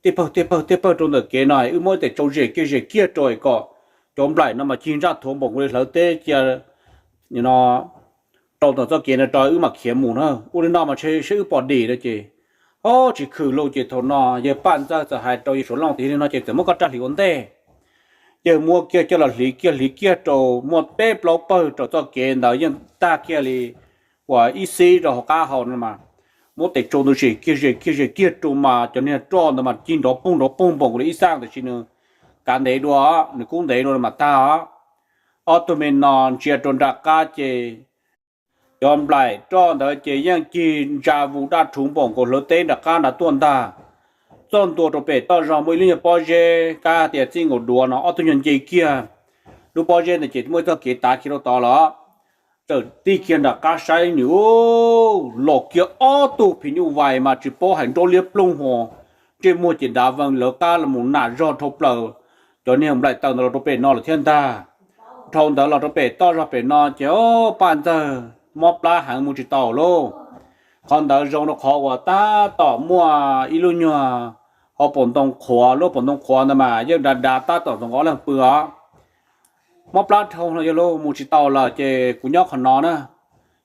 tej pawg tej pawg tej pawg rau ntawm kev no, wb muab tej tsau zem kiag zem kiag rau kom cov nplaim no mas cig ntsaj thuav npaum nkaus li hlawv teb cia no rau ntawm txoj kev no rau wb mam khiav mus na. Ua li no mas ntshe saib wb pom dim no ces, o, tsis khwm lauj. Ces thaum no yawg Paj Ntxawg txawm hais rau yawg Suav Looj tias, Yog li no ces txawm muab koj raj hliv ua ntej. Yawg muab kiag coj los hliv kiag hliv kiag rau muaj peb plaub pawg rau txoj kev ntawd yeej tag kiag li uas ib xib rau hauv qab hau no mas, muab tej tsau ntawd zem kiag zem kiag zem kiag rau mas cov niag roj ntawd mas cig nrov poog nrov poog npaum nkaus li ib xaj tam sim nws kav ntev dua, nws kub ntev dua mas tag os. Ob tug me no ntsia rau nram qab ces cov nplaim roj ntawd ces yeej cig ntsa vus daj rhuv npaum nkaus hlawv teb nram qab nrad tuaj ntag. Txog ntua rau pem toj zog muaj ib lub nyuag pob zeb kab tias txij nkaus duav no, ob tug nyuag nce kiag lub pob zeb ntawd ces muaj ib txoj kev tav kiag rau tod los txawm tig kiag nram qab saib nws, los kiag ob tug phim nyuj vais mas tsis paub hais nraub liab ploog hos, ntsej muag ces dav vees lawv qab los mus nam zog dhau plaws cov niag nplaim taws ntawd los rau pem no lawm thiab ntag. Dhau ntawd los rau pem toj zog pem no ces, o, Paj Ntxawg mob plab heev mus tsis tau lauj. Qhov ntawd zoo rau qhov uas tab tom muaj ib lub nyuag hauv paus ntoo qhuav, lub paus ntoo qhuav ntawd mas yeej dav dav tab tom ntxoov nqov leej pw os. Mob plab dhau no yog lauj, mus tsis tau lawm ces kuv nyob qhov no na.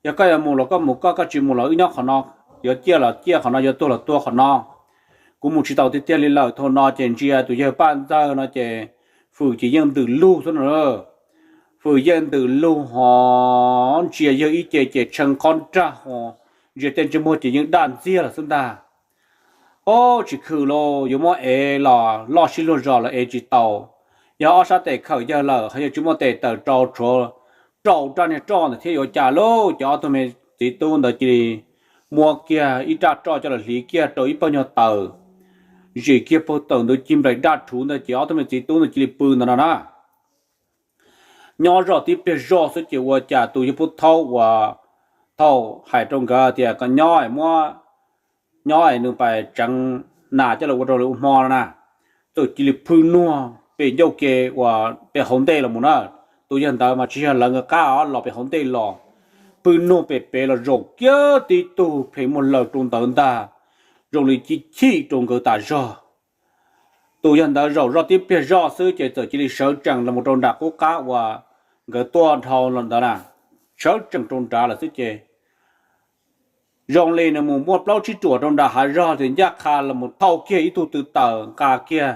Yog koj yuav mus los koj mus koj, koj tsis mus los wb nyob qhov no. Yuav ciaj los ciaj qhov no, yuav tuag los tuag qhov no. Kuv mus tsis tau tiag tiag li lawm. Thaum no ces ntsia tus yawg Paj Ntxawg no ces fwm ces yeej ntws lug xwb no. Fwm yeej ntws lug hos ntsia yawg ib ce ces tshee qhov nrag hos ntsia tej ntsej muag ces yeej daj ntxiag lawm xwb ntag. O, tsis khwm lauj, yuav muab ev los loj sib luag zos los ev tsis tau. Yog ob sab tes khawm yawg lawm ho yawg tsis muaj tes taws rau, tshuav rau raj niag roj ntawd thiab yuav cas lauj. Ces ob tug me txiv tub ntawd cia li muab kiag ib raj roj coj los hliv kiag rau ib pawg nyuag taws, zim kiag pawg taws ntawd cig nplaim daj rhuv ntawd ces ob tug me txiv tub ntawd cia li pw ntawd no na. Nyob zoj tib pliag zoj xwb ces ua cas tus yawg Pub Thaub uas thaum hais rau nkawd tias kom nyob es muab, nyob es nws pais tseev nas coj los ua rau lawv ua hmo no na, txawm cia li phwj nuag pem ncauj ke uas pem hauv ntej los mus na. Tus yawg ntawd mas tsis yog lawv nkawd qab os, los pem hauv ntej los, phwj nuag pem pem los zaum kiag tib tug phem muag laws rau ntawd ntag, zoo li chim chim rau nkawd tas zog. Tus yawg ntawd zaum zoj tib pliag zoj xwb ces txawm cia li sawv tsees los mus rau nram qub qab uas nkawd tuaj dhau los ntawd na, sawv tsees rau nrad lawm xwb ces zoo li nws mus muaj plaub tsib ruam rau nram hav zog ces ncaj qha los mus thauj kiag ib tug tw taws nqa kiag,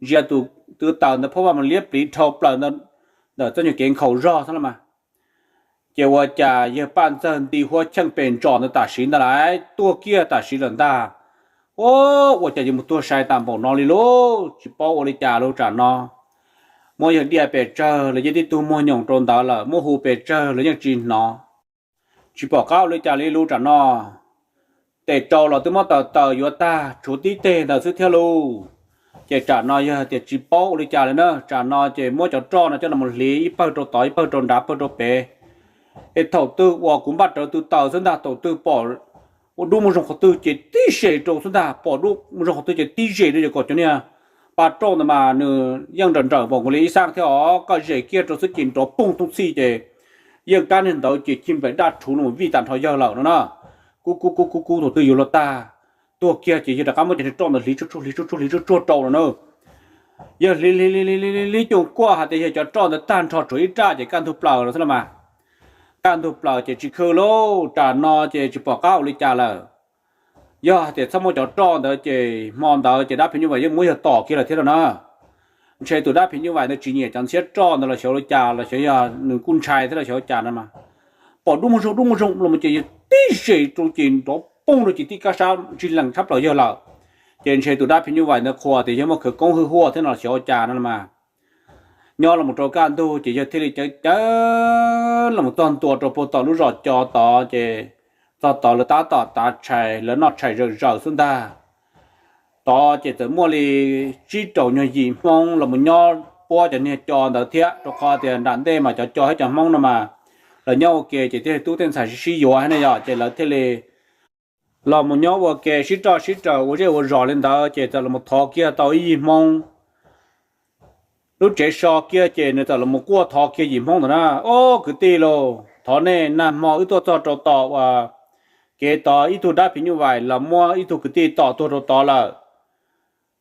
ntsia tus tw taws ntawd phob vaj mus liab pliv dhau plaws ntawm txoj nyuag kev nkhaus zog xwb los mas. Ces ua cas yawg Paj Ntxawg nti huab cheej pes ntsos ntawd tam sim ntag lauj, tuag kiag tam sim lawm ntag. Ua cas yuav mus tuag sai tas npaum no li lauj, tsis paub ua li cas lauj. Tsam no muab yawg diaj pes tsawg los yeej tib tug muag nyoos rau ntawd lawm, muab hu pes tsawg los yeej tsis hnov. Tsis pom qab ua li cas li lauj tsam no. Tes rau los twb muab taws taws yuav tag, tshuav tib teg ntawd xwb thiab lauj. Ces tsam no yog tias tsis paub ua li cas li na, tsam no ces muab cov roj no coj los hliv ib pawg rau tod ib pawg rau nrad pawg rau pem. Es thaum twg uas kuv npaj rawv tw taws xwb ntag, thaum twg pom ua dub muaj zoo qhov twg ces tib zes rau xwb ntag, pom dub muaj zoo qhov twg ces tib zes rau, yog kom cov niag pa roj ntawd mas nws yeej nrawm nrawm npaum nkaus li ib xab thiab os, koj zes kiag rau xwb ces nrov poog thooj txhij ces yeej kab niag ntawd ces cig nplaim daj rhuv los vij tas nrho yawg lawm no na. Kub kub kub kub kub thaum twg yuav luag tag, tuag kiag ces yawg rov qab muab cov niag roj ntawd hliv tsuag tsuag hliv tsuag tsuag hliv tsuag tsuag rau no na. Yawg hliv hliv hliv hliv hliv hliv cuag kuaj hais tias yawg cov roj ntawd tag nrho tshuav ib raj ces kaj ntug plaws no xwb los mas. Kaj ntug plaws ces tsis khwv lauj, tsam no ces tsis pom qab ua li cas lawm. Yog tias txhob muaj cov roj ntawd ces hmo ntawd ces dab phim nyuj vais yeej muab yawg tom kiag lawm thiab no na. Ntshe tus dab phim nyuj vais ntawd tsis nyiam cov ntxhiab roj ntawd los xyov ua cas los xyov yog nws kuj ntshai thiab los xyov ua cas no mas, pom dub muag zoog dub muag zoog los ces yawg tib zes rau ces nrov poob rau ces tib kab sab ntsig lees tshab plaws yawg lawm. Ces ntshe tus dab phim nyuj vais ntawd qhuas tias yawg muaj khawv koob hwj huaj thiab no los xyov ua cas no mas, nyob los rau kaj ntug ces yawg thiaj li cawv cawv los txog ntua rau puag tom lub zos Co tod ces txog tod lawv tab tom tav tshais, lawv noj tshais zawm zaws xwb ntag. Tod ces txawm muaj li tsib rau nyuag yim Hmoob los nyob puab cov niag Co ntawd thiab, rau qhov tias nram ntej mas cov Co thiab cov Hmoob no mas lawv nyob ua ke ces thiaj li tub tej ntxhais sib sib yuav ne yom, ces lawv thiaj li los mus nyob ua ke sib roj sib raws ua zej ua zos li ntawd ces txawm los thov kiag tau ib yim Hmoob lub tsev so kiag ces nws txawm los quaj thov kiag yim Hmoob ntawd na, Ob kwv tij lauj, thov nej nag hmo wb tuaj txog rau tom uas kev tod ib tug dab phim nyuj vais los muab ib tug kwv tij tom tuag rau tod lawm.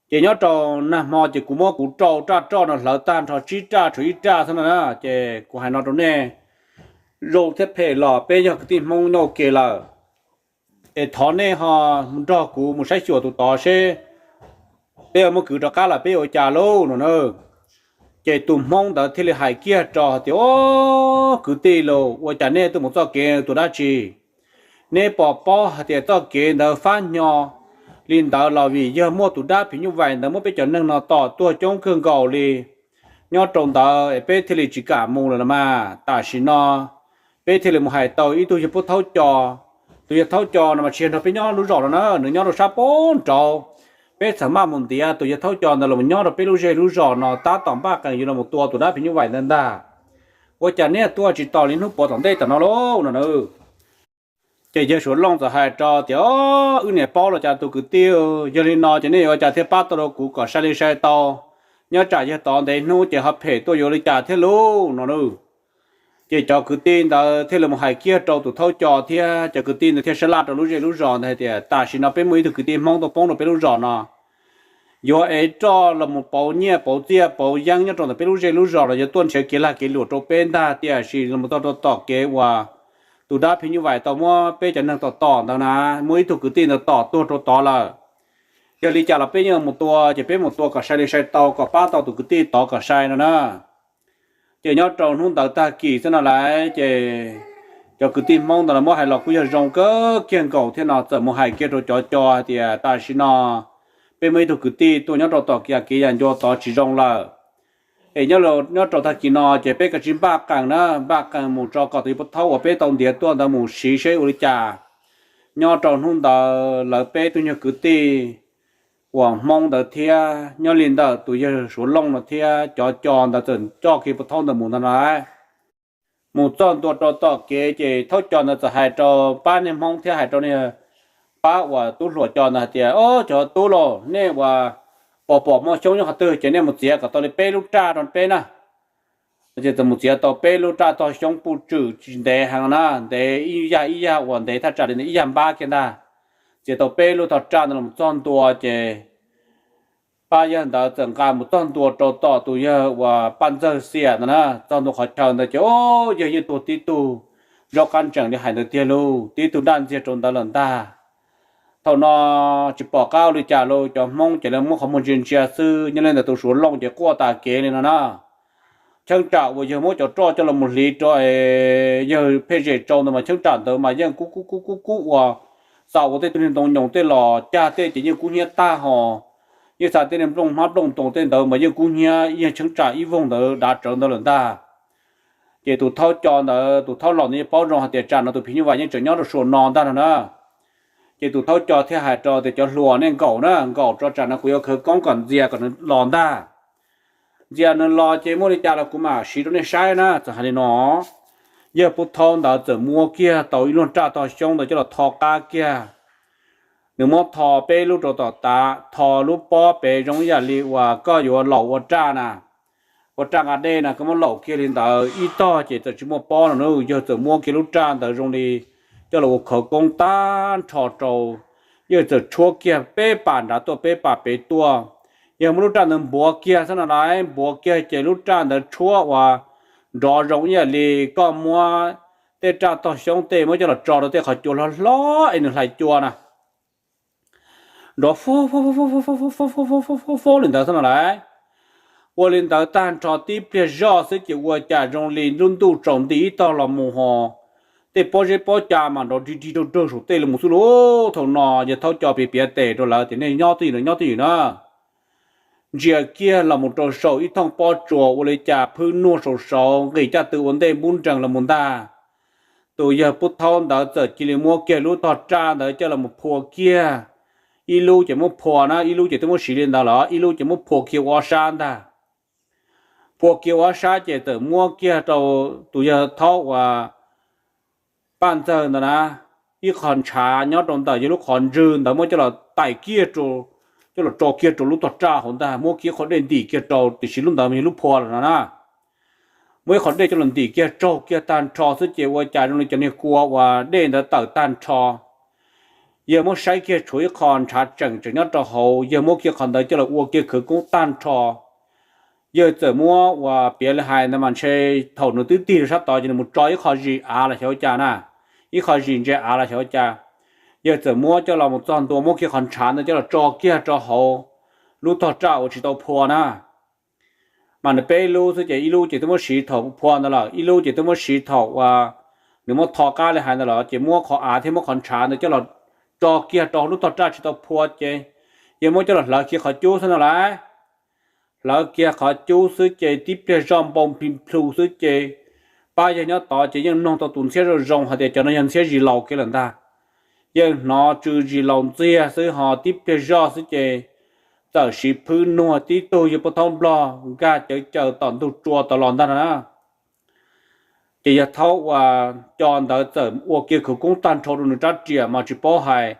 Ces nyob rau nag hmo ces kuv muab kuv rau raj roj no hlawv tag nrho tsib raj tshuav ib raj xwb no na, ces kuv hais no rau nej, zoo thiab phem los peb yog kwv tij Hmoob nyob ua ke lawm, es thov nej ho nrog kuv mus saib xyuas tus tod seb peb yuav muab kwv rov qab los peb yuav ua cas lauj no na. Ces tus Hmoob ntawd thiaj li hais kiag rau hais tias, Ob kwv tij lauj, ua cas nej tuaj mus txoj kev tus dab tsi? Neb puas paub hais tias txoj kev ntawd fab hnyo li ntawd los vim yog muaj tus dab phim nyuj vais ntawd muab peb cov neeg no tom tuag coob kawg nkaus li nyob rau ntawd es peb thiaj li tsis kam mus lawm los mas. Tam sim no peb thiaj li mus hais tau ib tug yawg Pub Thaub Co. Tus yawg Thaub Co no mas tsis yog nrog peb nyob lub zos no na, nws nyob rau sab pem nraud. Peb txawm maj mus ntiav tus yawg Thaub Co ntawd los nyob rau peb lub zej lub zos no tab tom npaj qees yuav los tua tus dab phim nyuj vais ntawd ntag. Ua cas neb tuaj tsis tos li hnub puav tom ntej tom no lauj no na? Ces yawg Suav Looj txawm hais rau tias, Wb niam paub los cas tus kwv tij, yog li no ces nej yuav ua cas thiaj pab tau rau kuv kom sai li sai tau? Nyob tsam yawg tod ntev hnub ces ho phem tuaj yuav li cas thiab lauj no na. Ces cov kwv tij ntawd thiaj li mus hais kiag rau tus Thaub Co thiab cov kwv tij ntawd thiaj sab laj rau lub zej lub zos ntawd hais tias, Tam sim no peb muaj ib tug kwv tij Hmoob tuaj poob rau peb lub zos no, yuav ev roj los mus pauv nyiaj pauv txiaj pauv yeeb nyob rau ntawm peb lub zej lub zos los yuav tuaj nrhiav kev lag kev luam rau peb ntag, tiam sis los mus txog rau tom kev uas tus dab phim nyuj vais tau muab peb cov neeg tom tom ntawd na, muab ib tug kwv tij ntawd tom tuag rau tod lawm. Yog li cas los peb yeej mus tua, ces peb mus tua kom sai li sai tau kom pab tau tus kwv tij tod kom sai no na. Ces nyob rau hnub ntawd tag kis xwb no lawm ces cov kwv tij Hmoob ntawd los muab hais los kuj yog zoo kawg kiag nkaus thiab no, txawm mus hais kiag rau cov Co hais tias, Tam sim no peb muaj ib tug kwv tij tuaj nyob rau tom kev yam ncua tod tsis zoo lawm. Es nyob rau tag kis no ces peb kav tsij npaj qees na, npaj qees mus tso kom tus yawg Pub Thaub uas peb tau ntiav tuaj ntawd mus siv seb ua li cas. Nyob rau hnub ntawd lawv peb tug nyuag kwv tij uas Hmoob ntawd thiab nyob li ntawm tus yawg Suav Looj no thiab cov Co ntawd txawm coj kiag Pub Thaub ntawd mus ntag na. Mus txog ntua rau tom kev ces Thaub Co ntawd txawm hais rau pab niag Hmoob thiab hais rau niag pab uas tub hluas Co ntawd hais tias, Ob cov tub lauj, nej uas pom pom muaj xyoob nyob qhov twg ces nej mus txiav kom tau li peb lub raj rau peb na. Ces txawm mus txiav tau peb lub raj tog xyoob puj tswm tsis ntev heev na, ntev ib yag ib yag uas ntev thaj tsam li ib yag npab kiag ntag. Txiav tau peb lub tog raj ntawd los txog ntua ces pab yawg ntawd txawm nqa mus txog ntua rau tom tus yawg uas Paj Ntxawg Xiam ntawd na. Txog ntua qhov chaw ntawd ces, o, yawg yeej tuag tib tug zaub qab ntsees li hais ntawd tiag lauj, tib tug daj ntxiag rau ntawd lawm ntag. Thaum no tsis pom qab ua li cas lauj, cov Hmoob ces lawv muab qhov muag ntsia ntsia xwb. Nyob li ntawd tus Suav Looj ces quaj tas kev li no na. Cheeb tsam uas yawg muab cov roj coj los mus hliv rau es yawg pheej zem tsau ntawd mas cheeb tsam ntawd mas yeej kub kub kub kub kub ua, xav ua tej tug niag ntoo nyoos tej los cag tej ces yeej kub hnyiab tag hos. Yeej xav tej niag nplooj hmab nplooj ntoo tej ntawd mas yeej kub hnyiab, yeej cheeb tsam ib voog ntawd dav tsawv ntawd lawm ntag. Ces tus Thaub Co ntawd, tus Thaub Laus ntawd yeej paub zoo hais tias tsam no tus phim nyuj vais yeej tseem nyob rau suas no ntag no na. Ces tus Thaub Co thiaj hais rau tias, Cov hluas, nej nkaum na, nkaum rau tsam no kuv yuav khawv koob kom ntxias kom nws los ntag. Ntxias nws los ces muaj li cas los kuv mam siv rau nej saib na. Txawm hais li no, yawg Pub Thaub ntawd txawm muab kiag tau ib lub raj tog xyoob ntawd coj los tho qab kiag. Nws muab tho peb lub rau tom tav, tho lub pob pem zoo ib yam li uas koj yuav laum ua raj na, ua raj nqa dej na, koj muab laum kiag li ntawd ib tog ces txawm tsis muaj pob no na. Yawg txawm muab kiag lub raj ntawd zoo li coj los ua khawv koob tag nrho rau. Yawg txawm tshuab kiag peb pas nrad tuaj peb pas pem tuaj. Yawg muab lub raj ntawd npuav kiag xwb no lauj, npuav kiag ces lub raj ntawd tshuab ua nrov zoo ib yam li koj muab tej raj tog xyoob tej muab coj los tso rau tej qhov cua hlob hlob es nws hlais cua na. nrov fo fo fo fo fo li ntawd xwb no lauj. Ua li ntawd tag nrho tib pliag zoj xwb ces ua cas zoo li lub ntuj tsaus nti ib tog los mus ho tej pob zeb pob ca mas nrov dig dig raug raug saum tej los mus xwb lauj. Thaum no yawg Thaub Co piav piav tes rau lawv tias nej nyob twj ywm no, nyob twj ywm na. Ntsia kiag los mus rau saum ib thooj pob tsuas ua li cas phwb nuag saum saud nqis caj tw ua ntej npub nrees los mus ntag. Tus yawg Pub Thaub ntawd txawm cia li muab kiag lub tog raj ntawd coj los mus phua kiag, ib lub ces muab phua na, ib lub ces twb muab siv li ntawd los ib lub ces muab phua kiag ua ob sab ntag. Phua kiag ua ob sab ces txawm muab kiag rau tus yawg Thaub uas Paj Ntxawg ntawd na, ib qho ntshav nyob rau ntawm yawg lub qhov ntswg ntawd muab coj los tais kiag, coj los tso kiag rau lub tog raj hauv ntag, muab kiag qhov dej ntim kiag rau, tiam sis lub ntawd mas yog lub phua lawm no na. Muab ib qhov dej coj los ntim kiag raug kiag tag nrho xwb ces ua cas zoo li cov niag kua uas dej ntawd tawm tag nrho. Yawg muab saib kiag tshuav ib qho ntshav tseem tseem nyob rau hauv, yawg muab kiag qhov ntawd coj los ua kiag khawv koob tag nrho. Yawg txawm muab uas piav li hais ntawd mas ntshe thaum nws twb tig rau sab tod ces nws mus tso ib qho zis av los xyov ua cas na, ib qho zis ntse av los xyov ua cas. Yawg txawm muab coj los mus txog ntua muab kiag qhov ntshav ntawd coj los tso kiag rau hauv lub tog raj uas tsis tau phua na. Mas nws peb lub xwb ces ib lub ces twb muab siv thaum phua ntawd lawm, ib lub ces twb muab siv thaum uas nws muab tho qab li hais ntawd lawm, ces muab qhov av thiab muab qhov ntshav ntawd coj los tso kiag rau hauv lub tog raj tsis tau phua ces yawg muab coj los hlawv kiag qhov cub xwb no lauj. Hlawv kiag qhov cub xwb ces tib pliag zoj npau npli plhu xwb ces pab yawg nyob tod ces yeej mloog tau tus ntxhiab zoo zoo hais tias cov no yog ntxhiab zis laus kiag lawm ntag. Yeej hnov tsw zis laus ntxiag xwb ho tib pliag zoj xwb ces txawm siv phwb nuag tib tug yawg Pub Thaub Nplog nkag cawv caws tom ntug tsua tod los ntag no na. Ces yawg Thaub uas Co ntawd txawm ua kiag khawv koob tag nrho rau nws rab riam mas tsis paub hais,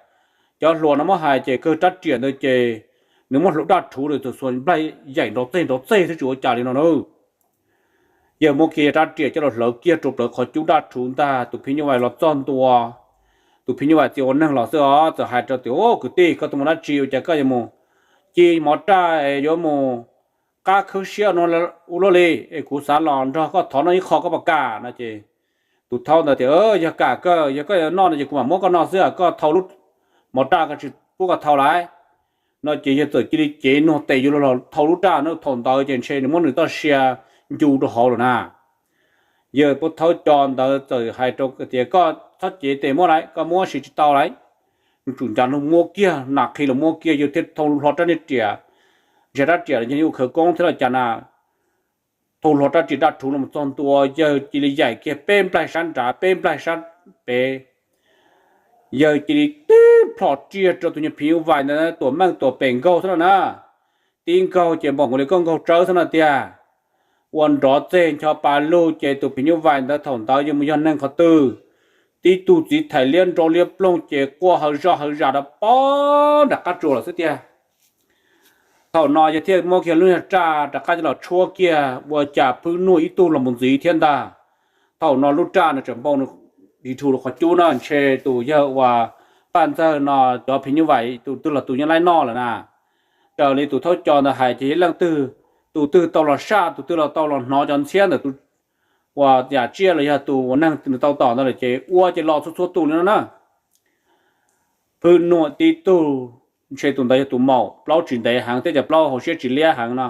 cov hluas no muab hais ces kawg rab riam ntawd ces nws muab hlawv daj rhuv lawm txawm xuas nplaig yaim nrov txeg nrov txeg xwb tsis ua cas li no na. Yawg muab kiag rab riam coj los hlawv kiag rau plawv qhov cub daj rhuv ntag, tus phim nyuj vais los txog ntua. Tus phim nyuj vais txia ua neeg los xwb os, txawm hais rau tias, Au, kwv tij, koj tuaj mus dab tsi ua cas koj yuav mus ci mov raj es yuav mus qab khawb siab no ua luaj li? Es kuv xav los nrog koj thov noj ib qho koj puas kam? No ces tus Thaub ntawd tias, Yog kam kawg, yog koj yuav noj no ces kuv mam muab koj noj xwb, koj thau lub mov raj ko tsis pub koj thau lauj. No ces yawg txawm cia li cev nuag tes yuav luag los thau lub raj no, thaum ntawd ces ntshe nws muab nws txoj sia ncu rau hauv lawm na. Yawg Pub Thaub Co ntawd txawm hais rau tias, Koj txhob cev tes muab lauj, koj muab siv tsis tau lauj. Nws tsuas ncav nug muab kiag, nas qhi los muab kiag, yawg thiaj thau hlo rab niag riam. Ntshe rab riam los yog ua khawv koob thiab los cas na. Thau hlo rab riam daj rhuv los txog ntua, yawg cia li yaim kiag peb nplaig sab nrad peb nplaig sab pem. Yawg cia li tib plho riam rau tus nyuag phim nyuj vais ntawd tuam meej tuam pem nkaug xwb no na. Tib nkaug ces npaum nkaus li koj nkaug tsawb xwb no tiag. Ua nrov txeg ncho pa lug ces tus phim nyuj vais ntawd thaum ntawd yuav mus yog neeg qhov twg, tib tug txiv thaim liab nroo liab ploog ces quaj hawv zoj hawv zas rau pob nram qab tsuas lawm xwb tiag. Thaum no yawg thiaj muab kiag lub niag raj rov qab coj los tshuab kiag ua cas phwb nuag ib tug los mus ntxiv thiab ntag. Thaum no lub raj no tseem npau nws ris rhu rau qhov cub no, ntshe tus yawg uas Paj Ntxawg no cov phim nyuj vais tus twg los tus nyob laib noj lawm na. Raws li tus Thaub Co ntawd hais ces yog leej twg, tus twg tau los saj, tus twg los tau los hnov cov ntxhiab ntawm tus uas yam tsiaj los yog tus uas neeg nws tau tom ntawd lawm ces ua ces los txhua txhua tus li no na. Phwb nuag tib tug, ntshe tus ntawd yog tus maum plaub tsis ntev heev thiab cov plaub hauv siab tsis liab heev no.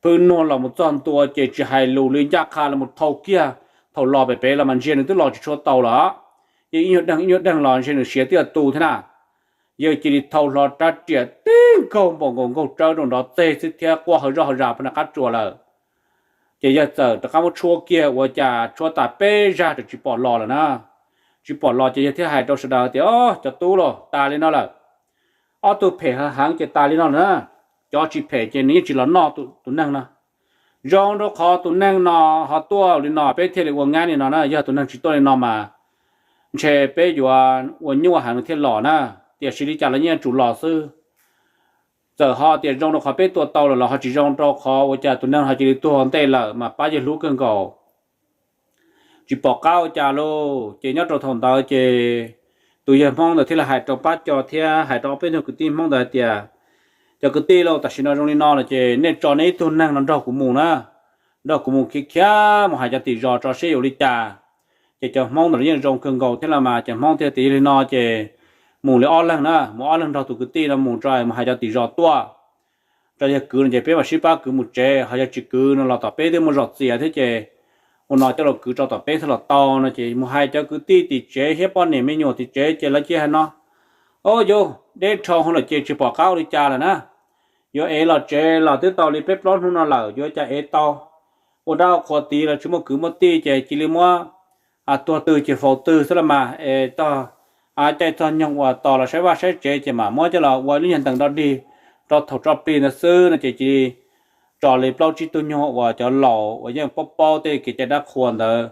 Phwb nuag los mus txog ntua ces tsis hais lus li, ncaj qha los mus thau kiag. Thaum los pem pem los mas ntshe nws twb los tsis tshua tau lawm, yeej ib nyuag deeg ib nyuag deeg los ntshe nws siav twb yuav tu thiab na. Yawg cia li thau hlo rab riam tib nkaug npaum nkaus nkaug tsawb rau nrov txeg xwb thiab quaj hawv zoj hawv zas pem nram qab tsuas lawm. Ces yawg txawm rov qab muab tshuab kiag ua cas tshuab tas peb zag tsis pom los lawm na. Tsis pom los ces yawg thiaj hais rau sawv daws tias, Au, cov tub los, tas li no lawm. Ob tug phem heev ces tas li no lawm na. Cov tsis phem ces nws yeej tsis los noj tus neeg no. Zoo rau qhov tus neeg no ho tuaj li no peb thiaj li ua nyab li no na, yog tus neeg tsis tuaj li no mas ntshe peb yuav ua nyuaj heev nws thiaj los na. Tiam sis li cas los yeej tsum los xwb. Txawm ho tias zoo rau qhov peb tua tau lawm los ho tsis zoo rau qhov ua cas tus neeg ho cia li tuag ntej lawm mas pab yawg hlub kawg nkaus. Tsis pom qab ua cas lauj. Ces nyob rau thaum ntawd ces tus yawg Hmoob ntawd thiaj li hais rau Pab Co thiab hais rau ob peb tug kwv tij Hmoob ntawd hais tias, Cov kwv tij lauj, tam sim no zoo li no lawm ces nej tso nej ib tug neeg no nrog kuv mus na, nrog kuv mus khiav khiav mus hais cov tim zos tso seb yuav ua li cas. Ces cov Hmoob ntawd yeej zoo kawg nkaus thiab los mas cov Hmoob thiaj tias, Yog li no ces mus li ob leeg na, mus ob leeg nrog tus kwv tij no mus tso, mus hais cov tim zos tuaj. Rau yog kwv no ces peb mam sib pab kwv mus tsev, ho yog tsis kwv no los tom peb twb muaj zos txias thiab ces ua no coj los kwv tso tom peb thiaj los tau no ces mus hais cov kwv tij tim tsev thiab poj niam me nyuam tim tsev ces lawv cia hais no, o yus deb dhau hwv lawm ces tsis pom qab ua li cas lawm na. Yuav ev los tsev los twb tau li peb plaub hnub no lawm, yuav cas ev tau. Ua dab qhuas tid los tsis muaj kwv muaj tij ces cia li muab tuag twg ces faus twg xwb los mas es tog caij tog nyoog uas tos los saib vaj saib tsev ces mam muab coj los ua lub nyuag ntees dog dig rau thaum tso plig ntawd xwb no ces cia li tso li plaub tsib tug nyuag uas cov laus uas yeej paub paub tej kev cai dab qhuas ntawd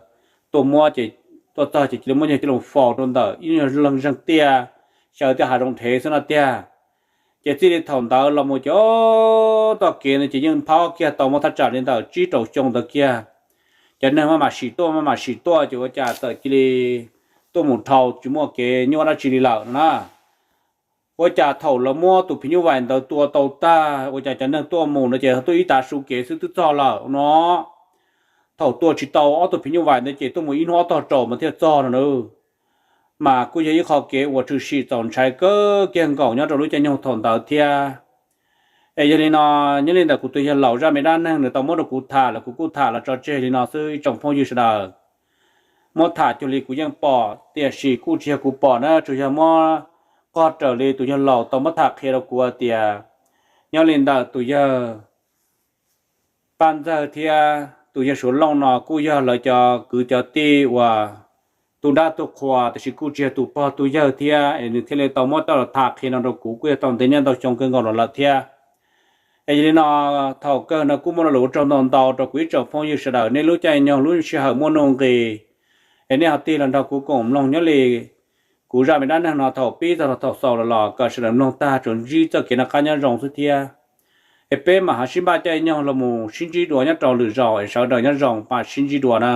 tuaj muab ces tuaj txog ces cia li muab nyuag coj los faus rau ntawm ib nyuag leeg zeeg tiaj, xyaw tej hav zoov dhev xwb no tiag. Ces txij li thaum ntawd los mus ces txoj kev ntawd ces yeej phab kiag tau muaj thaj tsam li ntawm tsib rau xyoo ntawd kiag. Cov neeg maj mam sim tuaj maj mam sim tuaj ces ua cas txawm cia li tuaj mus dhau tsis muaj kev nyuaj dab tsi li lawm no na. Ua cas thaum lawv muab tus phim nyuj vais ntawd tua tau tag ua cas cov neeg tuaj mus no ces tuaj ib tav su kev xwb twb txog lawm no. Thaum tua tsis tau ob tug phim nyuj vais ntawd ces tuaj mus ib hnub ob tog rau mas thiaj txog no na. Mas kuj yog ib qho kev uas tshwm sim txaus ntshai kawg kiag nkaus nyob rau lub caij nyoog thaum ntawd thiab. Es yog li no, nyob li ntawm kuv tus yawg laus zaj me dab neeg nws tau muab rau kuv tham los kuv kuj tham los tso tseg li no xwb ib tsoom phooj ywg sawv daws. Muab tham cuag li kuv yeej pom tiam sis kuj tsis yog kuv pom na, tsuas yog muab qog raws li tus yawg laus tau muab tham qhia rau kuv hais tias nyob li ntawm tus yawg Paj Ntxawg thiab tus yawg Suav Looj no kuj yog lawv cov kwv cov tij uas tu dab tu qhuas tiam sis kuj tsis yog tus pog tus yawg thiab es nws thiaj li tau muab coj los tham qhia no rau kuv kuj yog tau ntev niaj ntau xyoo kawg nkaus los lawm thiab. Es yog li no, thaum kawg no kuj muaj lo lus ua tsaug ntau ntau rau kuv ib tsoom phooj ywg sawv daws nej lub caij nyoog lub sij hawm muaj nuj nqis es nej ho tig los nrog kuv koom mloog nyob li kuv zaj me dab neeg no thaum pib txog rau thaum xaus los los kom sawv daws mloog tag tsuas ntsib txoj kev noj qab nyob zoo xwb thiab. Es peb mam ho sib npaj caij nyoog los mus sib ntsib dua nyob rau lwm zaus es sawv daws nyob zoo pab sib ntsib dua na.